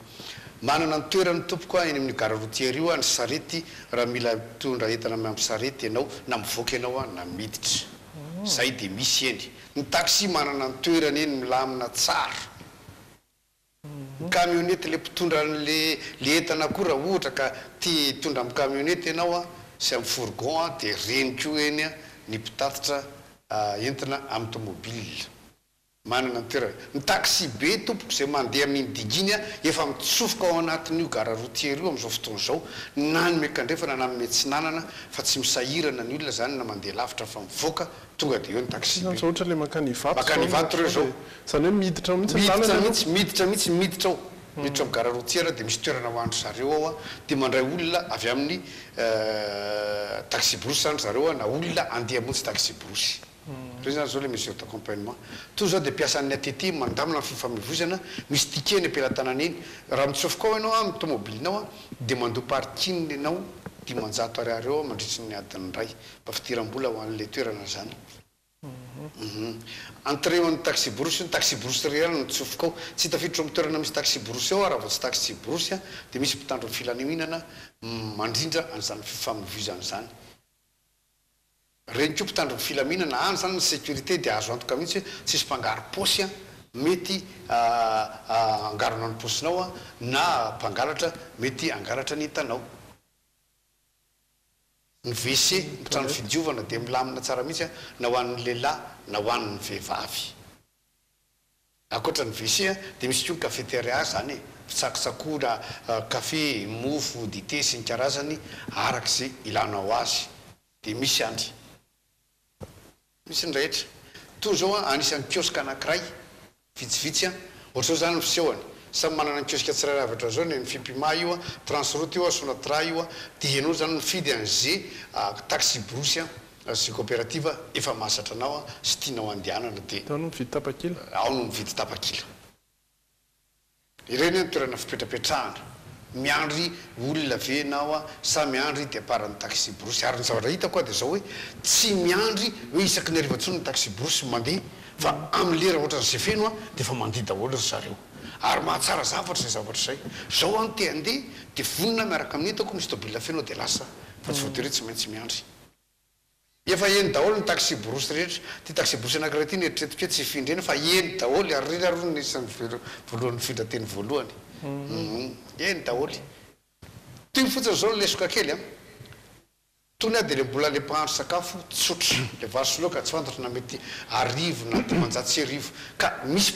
S8: Manana ny toerany tompoko an, eny amin'io gare routière io an, ny sarety raha mila mitondra entana miampy sarety ianao na mivoaka ianao an na miditra. Izay dia misy eny. Ny taxi manana ny toerany eny milamina tsara. Ny camionnette le mpitondra an'le le entana koa raha ohatra ka te hitondra amin'ny camionnette ianao an, sy amin'ny fourgon an, dia reny koa eny an ny mpitatitra entina amin'ny tomobile. Manana ny toerany. Ny taxi be tompoko izay mandeha amin'iny digue iny an, efa mitsofoka ao anatin'io gara routière io amin'izao fotoana izao, na ny miankandrefana na ny miatsinanana, fa tsy misahirana ny olona izany na mandeha lavitra fa mivoaka Tonga dia eo ny taxi be.
S3: Ohatra ilay mankany Ivato
S8: Mankany Ivato ireo izao.
S3: Izany hoe miditra ao mihitsy ny
S8: lalana aloha. Miditra mihitsy, miditra mihitsy, miditra ao. Miditra ao amin'ny gara routière dia misy toerana ho an-dry zareo ao an, dia mandray olona avy amin'ny taxi brousse izany ry zareo an, na olona handeha hamonjy taxi brousse. Ireo izany izao ilay mesure d'accompagnement. Toy izao dia mpiasan'ny ATT mandamina ny fifamoivoizana, misy ticket eny am-pelatanana eny. Raha mitsofoka ao ianao an, amin'ny tomobilinao an, dia mandoa parking ianao 500 ariary eo mandritry ny adiny iray. Mba fidiram-bola ho an'ilay toerana izany. Hum. Entrée ho an'ny taxi-brousse io, ny taxi-brousse irery ihany no mitsofoka ao. Tsy tafiditra ao amin'ny toerana misy taxi-brousse ao raha vao tsy taxi-brousse an, dia misy mpitandro ny filaminana mandrindra an'izany fifamoivoizana izany. Ireny koa mpitandro ny filaminana, any izany ny sécurité dia azo antoka mihitsy hoe tsisy mpangaro-paosy an, mety hangarona ny paosinao an, na mpangalatra mety hangalatra ny entanao. Ny WC, ny trano fidiovana dia milamina tsara mihitsy na ho an'ny lehilahy na ho an'ny vehivavy. Ankoatra ny WC dia misy koa ny cafeteria izany e, fitsakotsakoana kafe, mofo, dite sy ny karazany araka izay ilanao azy dia misy any. Misy ny rehetra. Toa izao an, anisan'ny kiosque anankiray, vitsivitsy an, ohatr'izao izany ny fisehony, samy manana ny kiosque tsirairay avy hatrany izao, ny an'ny Fipima io an, Transroute io an, Sonatra io an, dia ianao izany mifidy an'ze taxi-brousse an, sy coopérative efa mahazatra anao an, sy tianao andehanana dia.
S3: Ao no mividy tapakila.
S8: Ao no mividy tapakila. Ireny an toerana fipetrapetrahana. Miandry olona ve ianao an sa miandry départ ny taxi brousse? Ary ny zavatra hitako an dia izao hoe tsy miandry hoe isaky ny hariva intsony ny taxi brousse mandeha fa amin'ny lera ohatran'izay feno an dia efa mandeha daholo ry zareo. Ary mahatsara zavatra izay zavatra izay. Izao an te handeha dia vonona miaraka amin'ny entako misy tôbila feno aho dia lasa fa tsy voatery hoe tsy maintsy miandry. Efa eny daholo ny taxi brousse rehetra. Ity taxi brousse anakiray ity neritreretiko hoe tsy hifindra eny fa eny daholo ary ireny ary hono no isan'ny voalohany nifindra teny voalohany. Humm eny daholo. Toy fotsiny izao ny lesoka kely an. Tony aho dia le mbola le mpahandro sakafo tsotra. Le vary sy laoka tsy fantatro na mety arivo na 1500. Ka misy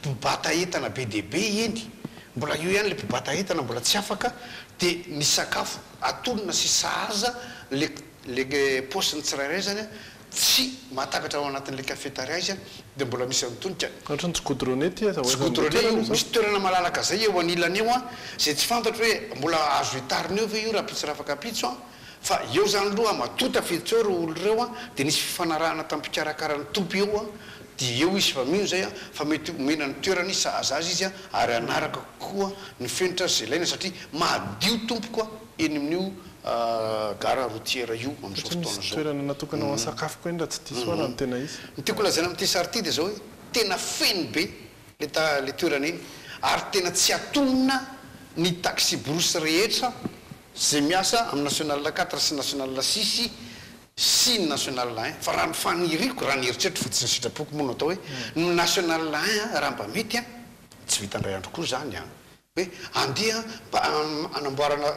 S8: mpibata entana be dia be eny. Mbola eo ihany le mpibata entana mbola tsy afaka. Dia ny sakafo atonina sy sahaza le Le paosiny tsirairay zany an, tsy mahatakatra ao anatin'le cafetaria izy an, de mbola misy an'itony ka.
S3: Ohatran'ny tsy goudronné ity aiza ho
S8: Tsy
S3: aiza amin'ilay
S8: goudronné
S3: toerana
S8: io,
S3: io zao?
S8: misy toerana malalaka zay eo anilany eo an, zay tsy fantatro hoe mbola azo hitarina eo ve io rahampitso rafakampitso an, fa eo zany aloha matoa tafiditra eo ireo olona ireo an, de nisy fifanarahana tamin'ny mpikarakara ny toby eo an, de eo izy fa mino zay an, fa mety omena ny toerany sahaza azy izy an, ary hanaraka koa ny fenitra zay ilaina satria madio tompoko an eny amin'io Gare routière io amin'izao
S3: Satria
S8: fotoana
S3: misy
S8: izao.
S3: toerana natokana ho an'ny sakafo koa eny raha tsy diso aho raha ny tena izy.
S8: Ny tiako lazaina amin'ity sary ity dia izao hoe tena feno be le ta le toerana iny ary tena tsy atonina ny taxi brousse rehetra izay miasa amin'ny national quatre sy national six sy ny national un fa raha ny faniriako raha ny eritreritro fa tsy ny sitrapoko moa no atao hoe ny national un raha mba mety an tsy vita indray andro koa izany an hoe andeha mba hanamboarana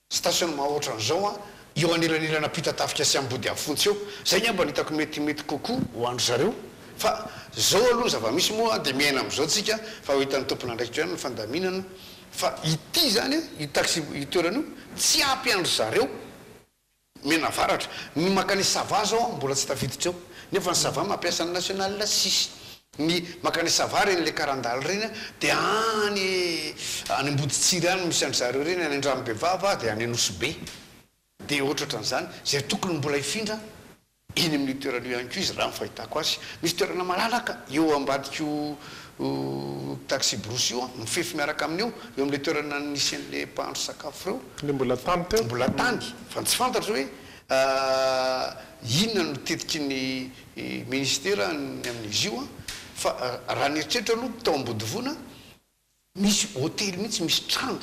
S8: stationnement ohatran'izao an, eo anelanelana Ampitatafika sy Ambodiafontsy eo, zay ngamba no hitako metimety kokoa ho an-dry zareo, fa zao aloha ny zava-misy moa dia miaina amin'izao tsika fa ho hitan'ny tompon'andraikitra eo ihany ny fandaminana, fa ity zany an, io taxi io toerana io tsy ampy an-dry zareo. Mianavaratra. Ny mankany Sava zao aho mbola tsy tafiditra eo. Nefa ny Sava mampiasa ny national six. Ny mankany Sava reny le Karandal reny dia any any Amboditsiry any misy an-dry zareo reny, any Andranobevava dia any Anosibe. Dia ohatrohatran'izany. Izay tokony mbola hifindra eny amin'io toerana io ihany koa izy raha ny fahitako azy. Misy toerana malalaka eo ambadik'io. Taxi-brousse io, mifefy miaraka amin'io, eo amin'ilay toerana nisy an'ilay mpahandro sakafo ireo.
S3: Ilay mbola tany teo?
S8: Mbola tany, fa ny tsy fantatro hoe inona no tetiky ny ministera ny amin'izy io, fa raha ny eritreritra aloha tao Ambodivona misy hotely mihitsy, misy trano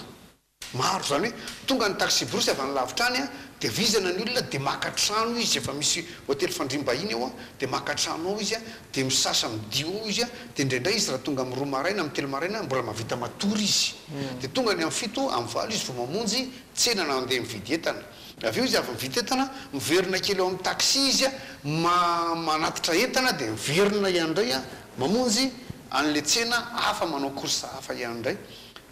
S8: Maro, izany hoe tonga ny taxi-brousse avy any lavitra any dia vizana ny olona dia maka trano izy, efa misy hotely fandriam-bahiny eo dia maka trano ao izy dia misasa midio ao izy dia indraindray izy raha tonga amin'ny roa maraina, amin'ny telo maraina mbola mahavita matory izy dia tonga any amin'ny fito, amin'ny valo izy vao mamonjy tsena na mandeha mividy entana. Avy eo izy avy mividy entana, miverina kely ao amin'ny taxi izy manatitra entana dia miverina ihany indray mamonjy an'ilay tsena hafa manao course hafa ihany indray.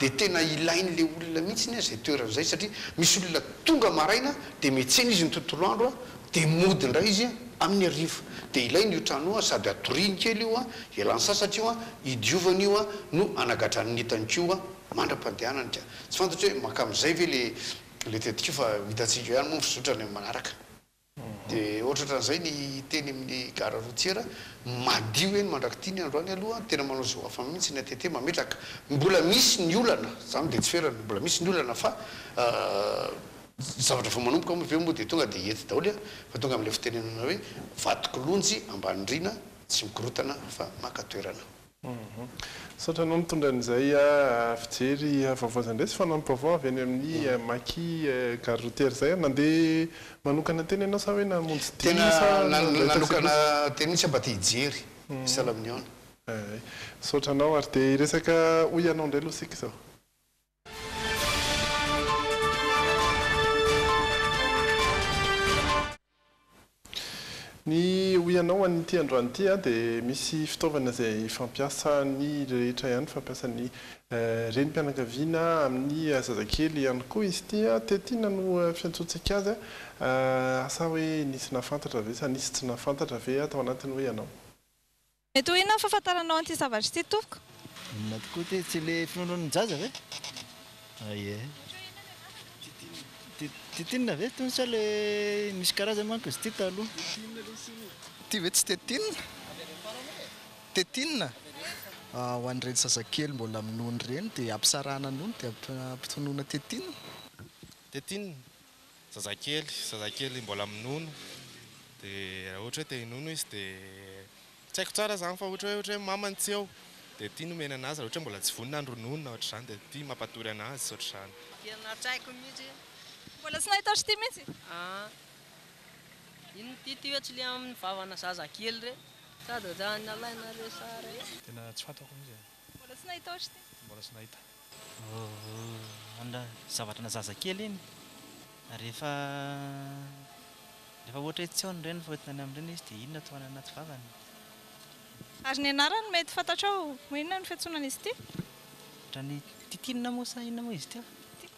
S8: Dia tena ilain'ilay olona mihitsy anie izay toerana izay satria misy olona tonga maraina dia miantsena izy ny tontolo andro a, dia mody indray izy amin'ny hariva. Dia ilainy io trano io a, sady hatoriany kely io a, hialany sasatra io a, hidiovany io a, no hanagadrany ny entany koa mandra-pandehanany ka. Tsy fantatro hoe mankamin'izay ve ilay ilay tetika io fa ho hitantsika eo ihany moa ny fizotrany amin'ny manaraka. Dia ohatrohatran'izay ny teny amin'ny gara routière, madio eny mandrak'ity ny androany aloha, tena manao izay ho afany mihitsy ny ATT mametraka. Mbola misy ny olana, izany dia tsy ferana, mbola misy ny olana fa zavatra vao manomboka moa ve moa dia tonga dia hety daholo fa tonga amin'ilay fitenenana hoe vatokilonjy ambany rihana tsy mikorotana fa maka toerana.
S3: Misaotra anao nitondra an'izay fijery vaovao izay indray sy fanampim-baovao avy any amin'ny Maki gare routière izay. Nandeha manokana teny ianao sa hoe namonjy dia
S8: Tena
S3: sa nandray taxi
S8: nanokana
S3: bus?
S8: teny mihitsy aho mba te hijery sahala amin'ny ahoana.
S3: Misaotra anao ary dia hiresaka hoy ianao indray aloha isika izao. Ny hoy ianao an'ity androany ity dia misy fitaovana izay fampiasan'ny rehetra ihany, fampiasan'ny renim-pianakaviana amin'ny zazakely ihany koa izy ity. Tetina no fiantsoantsika azy. Asa hoe nisy nahafantatra ve sa nisy tsy nahafantatra ve tao anatin'ny hoy ianao?
S9: Mety ho inona ny fahafantaranao an'ity zavatra ity tompoko?
S11: Inona tokoa ity? Tsy ilay finoanoan-jaza ve? Ie. Titinina ve itony sa ilay misy karazany manko izy ity taloha?
S12: Ity ve tsy tetinina? Tetinina? Ho an'ireny zazakely mbola minono ireny dia ampisarahana nono dia ampitonoana tetinina.
S14: Tetinina? Zazakely, zazakely mbola minono dia raha ohatra hoe te hinono izy dia tsy haiko tsara izany fa ohatra hoe ohatra hoe mamany tsy eo dia ity no omena anazy raha ohatra hoe mbola tsy vonona ny ronono na ohatr'izany dia ity mampatory anazy ohatr'izany.
S15: Tena tsy haiko mihitsy.
S9: Mbola tsy nahita ohatr'ity mihitsy?
S15: Aa. Inona ity ity hoe tsy le amin'ny vavana zazakely ireny? Sady ohatran'ny nalainareo sary e.
S19: Tena tsy fantako mihitsy e.
S9: Mbola tsy nahita ohatr'ity?
S19: Mbola tsy nahita.
S26: Anona zavatra na zazakely iny rehefa rehefa ohatra hoe tsy ao ny reniny fa hoentina any amin'ny reniny izy dia iny no atao any anaty vavany.
S9: Ary ny anarany mety fantatrao hoe inona no fiantsoana an'izy ity?
S26: Ohatran'ny titinina moa sa inona moa izy teo?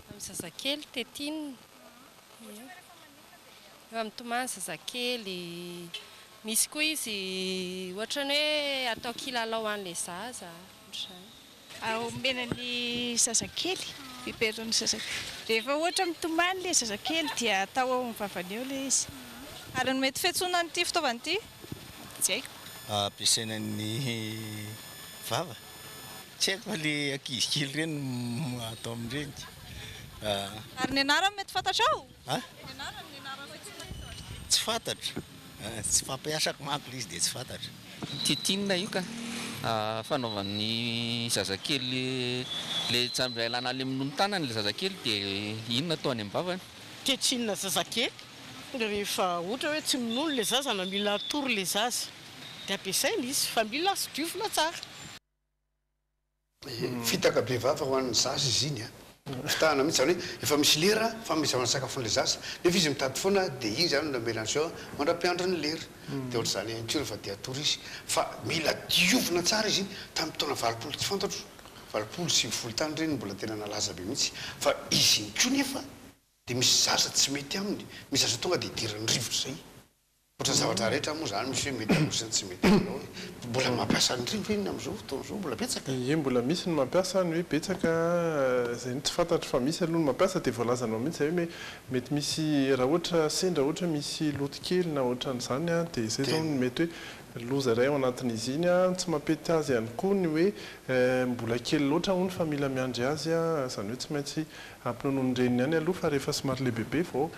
S27: Amin'ny zazakely tetinina. Ie. Rehefa mitomany zazakely. Misy koa izy ohatran'ny hoe atao kilalao an'ilay zaza ohatr'izany.
S22: Omena ny zazakely, biberon-n'ny zazakely. Rehefa ohatra mitomany ilay zazakely dia atao ao amin'ny vavany eo ilay izy.
S9: Ary ny mety fiantsoana an'ity fitaovana ity?
S22: Tsy haiko.
S11: Ampiasaina ny vava? Tsy haiko fa le ankizy kely ireny no atao amin'ireny.
S9: Ary ny anarany mety fantatrao?
S11: An?
S9: Ny anarany, ny anarany fiantsoana ity zavatra ity?
S11: Tsy fantatro. Tsy fampiasako manko ilay izy dia tsy fantatro.
S28: Titinina io ka. Fanaovan'ny zazakely le tsy alana le minono tanany le zazakely dia iny no atao any amin'ny vavany.
S1: Tetsinina zazakely, rehefa ohatra hoe tsy minono le zaza na mila atory le zaza dia ampiasaina izy fa mila azo diovina tsara.
S8: Fitaka be vava ho an'ny zaza izy iny a! Fitahana mihitsy, izany hoe efa misy lera fanomezana sakafon'ilay zaza, nefa izy mitady foana dia iny izany no namelany seho mandra-piandry ny lera. Dia ohatr'izany ihany koa rehefa dia hatory izy. Fa mila diovina tsara izy iny, tamin'ny taona 80 tsy fantatro, 80, 90 tany ireny mbola tena nalaza be mihitsy. Fa izy iny koa nefa dia misy zaza tsy mety aminy, misy zaza tonga dia idiran'ny rivotra izay. Ohatran'ny zavatra rehetra moa izany misy hoe mety aminao sy ny tsy mety aminao e. Mbola mampiasa an'ireny ve ny amin'izao fotoana izao? Mbola betsaka?
S3: Ie mbola misy ny mampiasa, ny hoe betsaka izay no tsy fantatro fa misy aloha ny mampiasa dia voalazanao mihitsy izay hoe mety misy raha ohatra sendra ohatra misy loto kely na ohatran'izany an dia izay izao no mety hoe Loza iray ao anatin'izy iny, tsy mampety azy ihany koa ny hoe mbola kely loatra hono fa mila miandry azy, izany hoe tsy maintsy ampinonoin-dreniny ihany aloha fa rehefa somary lehibebe vao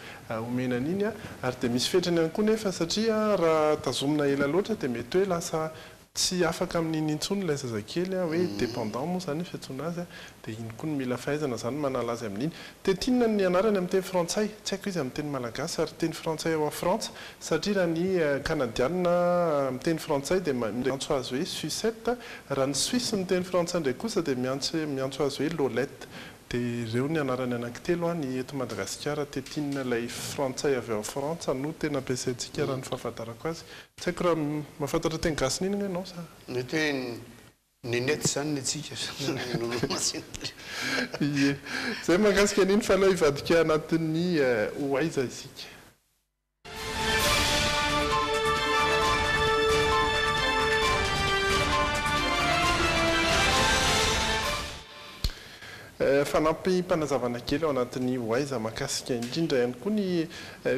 S3: omena an'iny, ary dia misy fetrany ihany koa nefa satria raha tazomina ela loatra dia mety hoe lasa Tsy afaka amin'iny intsony ilay zazakely hoe dépendant moa izany ny fiantsoana azy dia iny koa no mila fahaizana izany manala azy amin'iny. Tétine ny anarany amin'ny teny frantsay, tsy haiko izy amin'ny teny malagasy ary teny frantsay ao Frantsa satria raha ny kanadianina miteny frantsay dia miantso azy hoe sucette, raha ny suisse miteny frantsay indray kosa dia miantso azy hoe lolette. Dia ireo ny anarany anankitelo an, ny eto Madagasikara tétine ilay frantsay avy ao Frantsa no tena ampiasaintsika raha ny fahafantarako azy. Tsy haiko raha mahafantatra teny gasy n'inona ianao sa?
S8: Mety hoe Nenette izany ny antsika sa Nono Masina.
S3: Ie. Izay mahakasika an'iny fa aleo hivadika anatin'ny ho aiza isika. Fanampim-panazavana kely ao anatin'ny Ho Aiza mahakasika indrindra ihany koa ny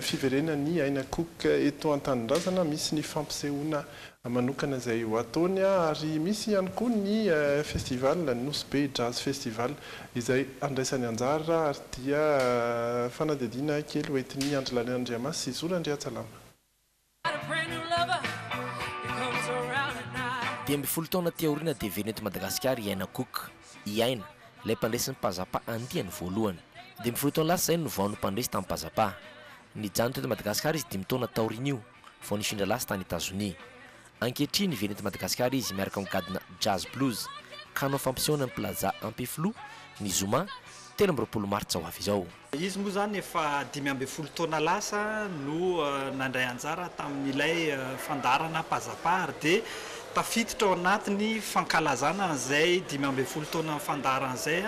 S3: fiverenan'i Aina Cook eto an-tanindrazana. Misy ny fampisehoana manokana izay ho ataony ary misy ihany koa ny festival Nosy Be Jazz Festival izay handraisany anjara ary dia fanadihadiana kely hoentin'i Andry Lalina Andriamasy sy Zo Randriantsalama.
S6: 15 taona aty aoriana dia velona eto Madagasikara i Aina Cook. I Aina, ilay mpandresin'ny Pazzapa andiany voalohany. 15 taona lasa izay no vao no mpandresy tamin'ny Pazzapa. Nijanona teto Madagasikara izy dimy taona taorian'io, vao nifindra lasa tany Etazonia. Ankehitriny, velona eto Madagasikara izy miaraka amin'ny gadona Jazz Blues, ka hanao fampisehoana amin'ny Plaza Ampefiloha ny zoma 23 martsa ho avy izao.
S4: Izy moa izany efa 15 taona lasa no nandray anjara tamin'ilay fandaharana Pazzapa ary dia tafiditra ao anatin'ny fankalazana an'izay 15 taonan'ny fandaharana izay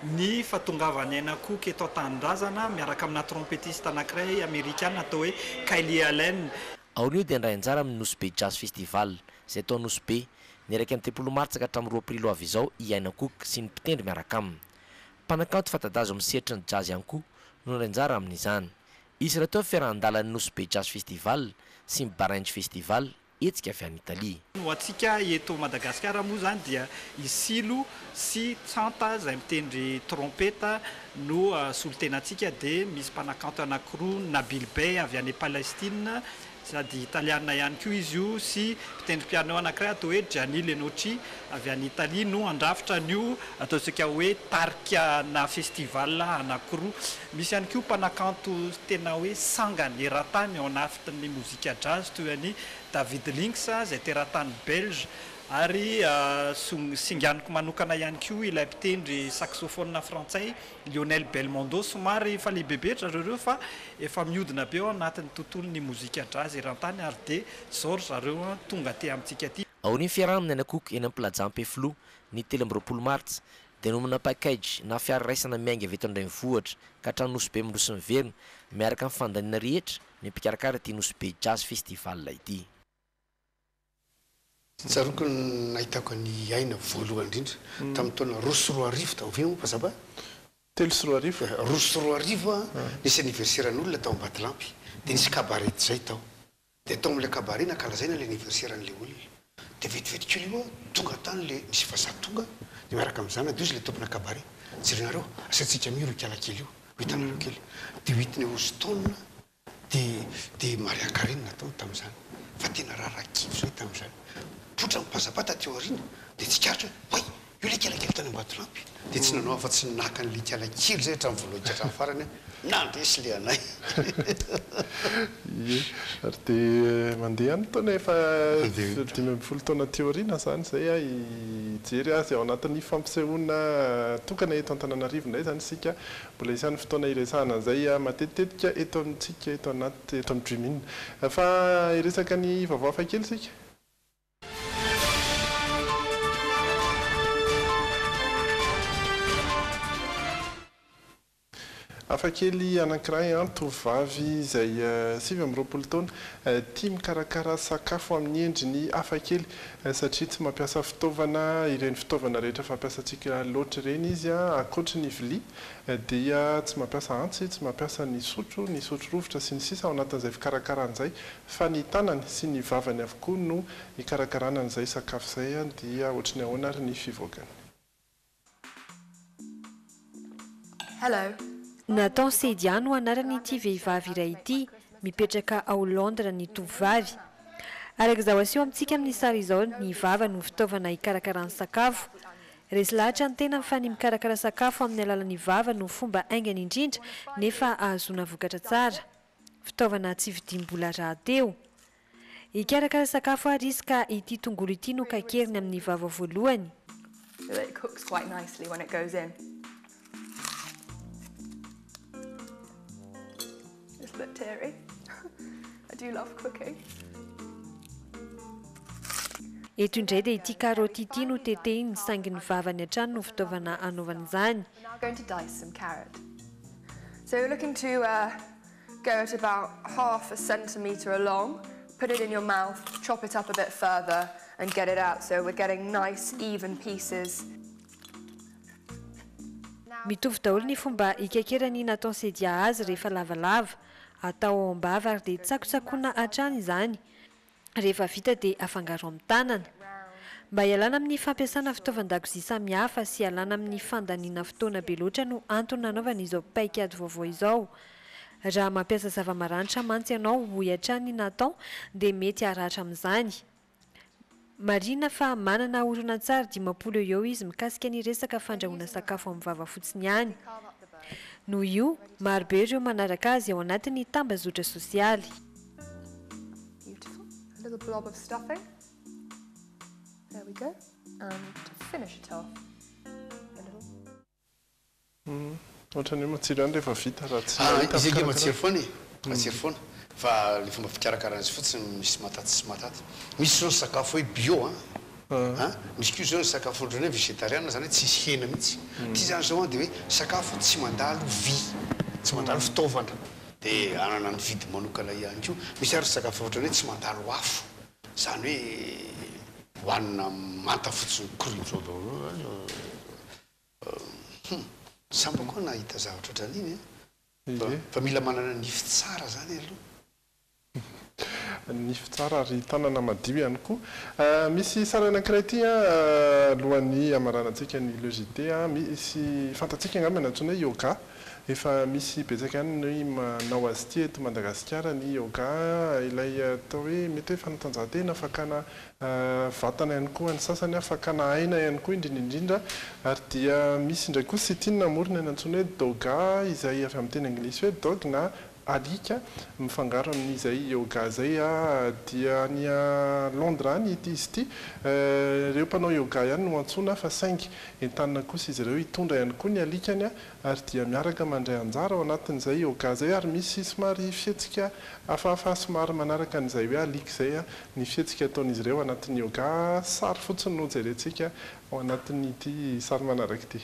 S4: ny fahatongavan'i Aina Cook eto an-tanindrazana miaraka amina trompettiste anankiray amerikana atao hoe Kylie Allen.
S6: Aorian'io dia handray anjara amin'ny Nosy Be Jazz Festival izay atao Nosy Be ny 31 martsa ka hatramin'ny 2 aprily ho avy izao i Aina Cook sy ny mpitendry miaraka aminy. Mpanakanto fanta-daza ao amin'ny sehatry ny jazz ihany koa no nandray anjara amin'izany. Hisy rahateo ny fiarahan-dalan'ny Nosy Be Jazz Festival sy ny Barenj Festival, hetsika avy any Italia.
S4: Ho antsika eto Madagasikara moa izany dia i Silo sy Tsanta izay mitendry trompeta no solontenantsika dia misy mpanakanto anankiroa Nabil Bey avy any Palestine Sady Italiana ihany koa izy io sy mpitendry piano anankiray atao hoe Gianni Lenucci avy any Italia no handrafitra an'io ataontsika hoe tarika na festival anankiroa. Misy ihany koa mpanakanto tena hoe sangany eran-tany ao anatin'ny mozika jazz toy an'i David Linx izay teratany belge ary singaniko manokana ihany koa ilay mpitendry saxophone frantsay Lionel Belmondo, somary efa lehibebe ry zareo ireo fa efa mihodina be ao anatin'ny tontolon'ny mozika jazz eran-tany ary dia izao ry zareo tonga aty amintsika aty.
S6: Aorian'ny fiarahana amin'ny Anakoako eny amin'ny Plaza Ampefiloha ny 23 martsa dia nomana package na fiara iraisana miainga avy eto an-drenivohitra ka hatrany Nosy Be miroso miverina miaraka amin'ny fandaniana rehetra ny mpikarakara ity Nosy Be Jazz Festival ity.
S8: Tsaroako ny nahitako an'i Aina voalohany indrindra, tamin'ny taona 2002 tao ve moa Pazapa?
S3: 2003.
S8: 2002 an, nisy anniversaire-n'olona tao Ambatolampy, dia nisy cabaret izay tao. Dia tao amin'ilay cabaret nankalazaina ilay anniversaire-n'ilay olona. Dia vetivety kely io an, tonga tany ilay, misy vazaha tonga, dia miaraka amin'ny zanany, dia hoy izy ilay tompona cabaret, jerenareo, asaintsika mihira io kialakely io, ho hitanareo kely. Dia Whitney Houston Dia dia Mariah Carey no nataony tamin'izany. Fa tena raharaha kivy izay tamin'izany. Poitra ny pazzapa taty aoriana dia tsikaritra hoe, oay! Io ilay kialakely tany Ambatolampy. Dia tsy nanao afa-tsy ny naka an'ilay kialakely izay hatramin'ny voalohany ka hatramin'ny farany aho. Nandresy ilay anay.
S3: Ie. Ary dia mandeha any taona efa 15 taona aty aoriana izany izay aho hijery azy ao anatin'ny fampisehoana tokana eto Antananarivo indray izany isika Mbola isan'ny fotoana hiresahana an'izay matetitetika eto amintsika eto anaty eto amin'ny Dream In. Fa hiresaka ny vaovao hafa kely isika. Hafakely anankiray an, tovovavy izay 29 taona, tia mikarakara sakafo amin'ny endriny hafakely satria tsy mampiasa fitaovana, ireny fitaovana rehetra fampiasantsika loatra ireny izy an, ankoatry ny vilia dia tsy mampiasa antsy, tsy mampiasa ny sotro, ny sotro rovitra sy ny sisa ao anatin'izay fikarakarana izay fa ny tanany sy ny vavany avokoa no ikarakarana an'izay sakafo izay dia ohatry ny ahoana ary ny fivoakany.
S13: Hello.
S10: Nathan Sedia no anaran'ity vehivavy iray ity, mipetraka ao Londres ny tovovavy. Araka izao aseho amintsika amin'ny sary izao, ny vava no fitaovana hikarakarany sakafo. Resy lahatra ny tenany fa ny mikarakara sakafo amin'ny alalan'ny vava no fomba haingana indrindra nefa ahazoana vokatra tsara. Fitaovana tsy vidiam-bola rahateo. Hikarakara sakafo ary izy ka ity tongolo ity no kaikeriny amin'ny vava voalohany.
S13: So that it cooks quite nicely when it goes in. A little bit teary. I do love cooking.
S10: Eto indray dia ity karaoty ity no tetehiny saingy ny vavany hatrany no fitaovana hanaovany izany.
S13: We're now going to dice some carrot. So we're looking to uh, go at about half a centimetre along, put it in your mouth, chop it up a bit further and get it out. So we're getting nice even pieces.
S10: Mitovy daholo ny fomba ikaikeran'i Nathan Sedia azy rehefa lavalava. Atao ao am-bava ary dia tsakotsakoina hatrany izany. Rehefa vita dia afangaro amin'ny tanana. Mba hialana amin'ny fampiasana fitaovan-dakozia samihafa sy hialana amin'ny fandaniana fotoana be loatra no antony nanaovana izao paikady vaovao izao. Raha mampiasa zava-maranitra mantsy ianao, hoy hatrany i Nathan, dia mety haratra amin'izany. Marihina fa manana horonantsary 50 eo eo izy mikasika ny resaka fandrahoana sakafo amin'ny vava fotsiny ihany. Noho io, marobe ireo manaraka azy ao anatin'ny tambazotra sosialy.
S13: Beautiful. A little blob of stuffing. There we go. And to finish it off, a little.
S3: Ohatran'ny hoe matsiro ihany rehefa vita raha tsy
S8: Ah,
S3: mahita
S8: izy ange
S3: fikarakarana.
S8: matsiro foana e, matsiro foana. Fa le fomba fikarakarana azy fotsiny misy mahataty sy tsy mahataty. Misy zao ny sakafo hoe bio an, an, misy koa zao ny sakafo ohatran'ny hoe vegetariana zany hoe tsisy hena mihitsy. Ity zany zao an de hoe sakafo tsy mandalo vy, tsy mandalo fitaovana. Dia hanana ny vide manokana ihany koa. Misy ary sakafo ohatran'ny hoe tsy mandalo afo, izany hoe hohanina manta fotsiny cru zao daholo zany hum. Samba koa nahita zavatra ohatran'iny an! Fa mila manana nify tsara zany aloha.
S3: Nify tsara ary tanana madio ihany koa. Misy sary anankiray ity an, alohan'ny hamaranantsika ny Le JT an, misy fantatsika angamba ny antsoina hoe yoga. Efa misy betsaka ihany ny manao azy ity eto Madagasikara ny yoga, ilay atao hoe mety hoe fanatanjahantena, fakana vatana ihany koa ny sasany, fakana aina ihany koa indrindra indrindra. Ary dia misy indray koa sit-in namorona ny antsoina hoe doga izay avy amin'ny teny anglisy hoe dog na alika mifangaro amin'izay yoga izay dia any Londres any ity izy ity. Ireo mpanao yoga ihany no antsoina fa saingy entanina kosa izy ireo hitondra ihany koa ny alikany ary dia miaraka mandray anjara ao anatin'izay yoga izay ary misy somary fihetsika hafahafa somary manaraka an'izay hoe alika izay ny fihetsika ataon'izy ireo anatin'ny yoga. Sary fotsiny no jerentsika ao anatin'ity sary manaraka ity.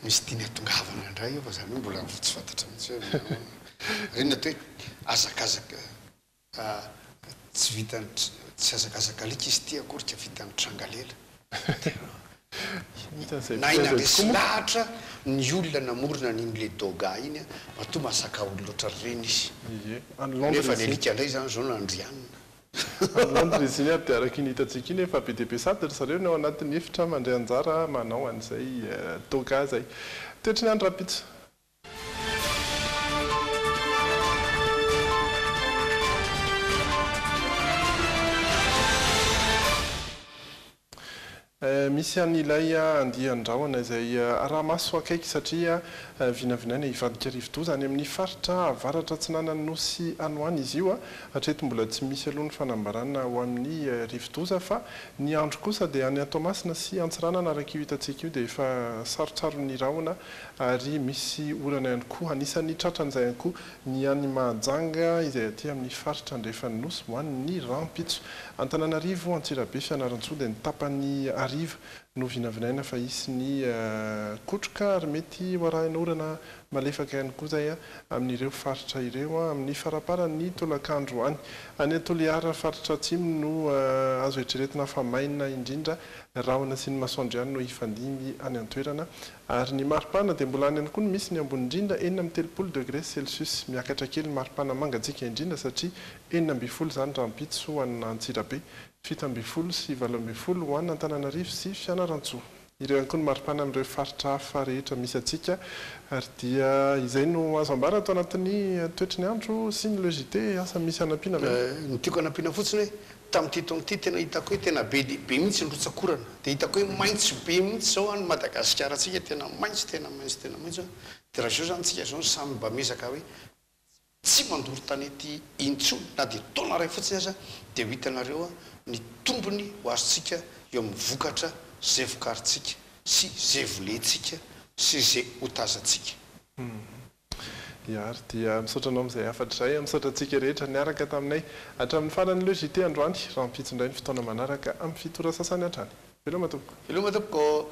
S8: Misy tiany hatongavana indray eo fa zany hoe mbola tsy fantatra mihitsy hoe manao ahoana. Ireny atao hoe hazakazaka tsy vitan'ny tsy hazakazaka alika izy ity akory ka vitan'ny trangalela. Nahay nandresy lahatra ny olona namorona an'iny le doga iny matoa mahazaka olona ohatran'ireny izy.
S3: Ie, any Londres
S8: Nefa ny
S3: izy.
S8: alika indray izany izao no andrianina.
S3: Any Londres izy iny ary dia araka iny hitantsika iny efa be dia be sady ry zareo no ao anatin'ny efitra mandray anjara manao an'izay toaka izay. Toetry ny andro rahampitso. Misy an'ilay andian-drahona izay araha-maso akaiky satria vinavinaina hivadika rivodoza any amin'ny faritra avaratra atsinanan'ny Nosy any ho any izy io. Hatreto mbola tsy misy aloha ny fanambarana ho amin'ny rivodoza fa ny andro kosa dia any Toamasina sy Antsiranana araka io hitantsika io dia efa sarotsaron'ny rahona ary misy orana ihany koa. Anisan'ny tratran'izay ihany koa ny any Mahajanga izay aty amin'ny faritra andrefan'ny Nosy ho an'ny rahampitso. Antananarivo, Antsirabe, Fianarantsoa dia ny tapany hariva no vinavinaina fa hisy ny kotroka ary mety ho arahina orana malefaka ihany koa izay amin'ireo faritra ireo amin'ny faramparan'ny tolakandro any. Any Toliara, faritra atsimo no azo eritreretina fa maina indrindra, rahona sy ny masoandro ihany no hifandimby any an-toerana Ary ny maripana dia mbola any ihany koa no misy ny ambony indrindra, 36 degré celsius. Miakatra kely ny maripana mangatsiaka indrindra satria 16 izany rahampitso ho an'Antsirabe, 17 sy 18 ho an'Antananarivo sy Fianarantsoa. Ireo ihany koa ny maripana amin'ireo faritra hafa rehetra misy antsika. Ary dia izay no azo ambara ato anatin'ny toetry ny andro sy ny Le JT. Asa misy hanampiana ve?
S8: Ny tiako hanampiana fotsiny hoe Tamin'ity taona ity tena hitako hoe tena be dia be mihitsy ny rotsak'orana. Dia hitako hoe maitso be mihitsy izao an, Madagasikarantsika tena maitso, tena maitso, tena maitso an. Dia raha izao izany tsika izao no samy mba miezaka hoe tsy mandoro tanety intsony na dia taona iray fotsiny aza dia ho hitanareo an ny tombony ho azontsika eo amin'ny vokatra izay vokarintsika sy izay volentsika sy izay hotazantsika.
S3: Ia ary dia misaotra anao amin'izay hafatra izay, misaotra antsika rehetra niaraka taminay hatramin'ny farany Le JT androany, rahampitso indray ny fotoana manaraka amin'ny 7 ora sasany hatrany. Veloma tompoko.
S8: Veloma tompoko.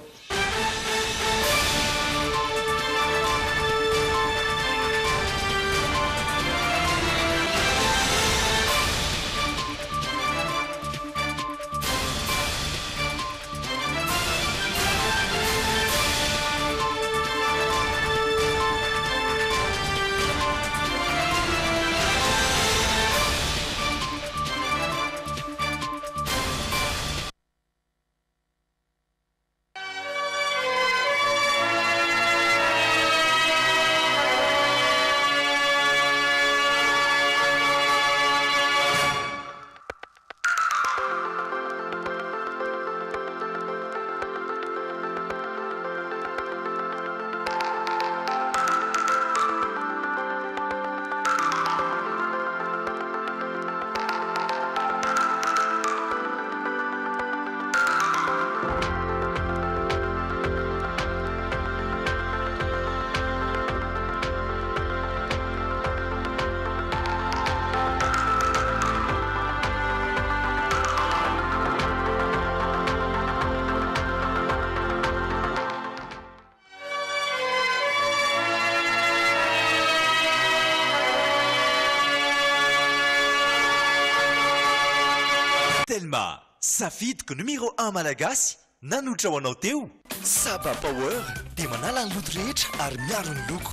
S16: Telma, safidiko numéro un malagasy nanolotra ho anao teo. Saba Power dia manala ny loto rehetra ary miaro ny loko.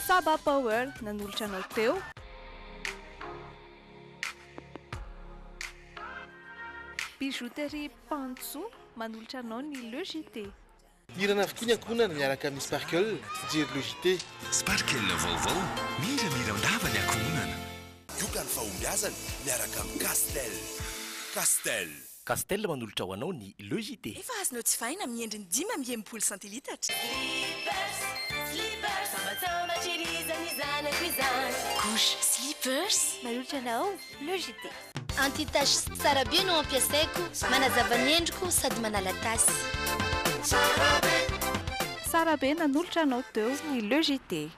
S9: Saba Power nanolotra anao teo. Bijouterie Pantsoa manolotra anao ny Le JT.
S19: Hirana avokoa ny ankohonana miaraka amin'ny Sparkle mpijery Le JT.
S16: Sparkle vaovao, miramiran-dava ny ankohonana.
S17: Yoka ny fahombiazana miaraka amin'ny Castel. Castel.
S6: Castel manolotra ho anao ny Le JT.
S18: Efa azonao jifaina amin'ny endriny 65 centilitatra.
S19: Slippers, slippers, sambatsambatry ery izany zanako izany.
S18: Couche slippers
S2: manolotra anao Le JT. Anti-tache tsara be no ampiasaiko, manazava ny endriko sady manala tasy.
S9: Tsara be nanolotra anao teo ny Le JT.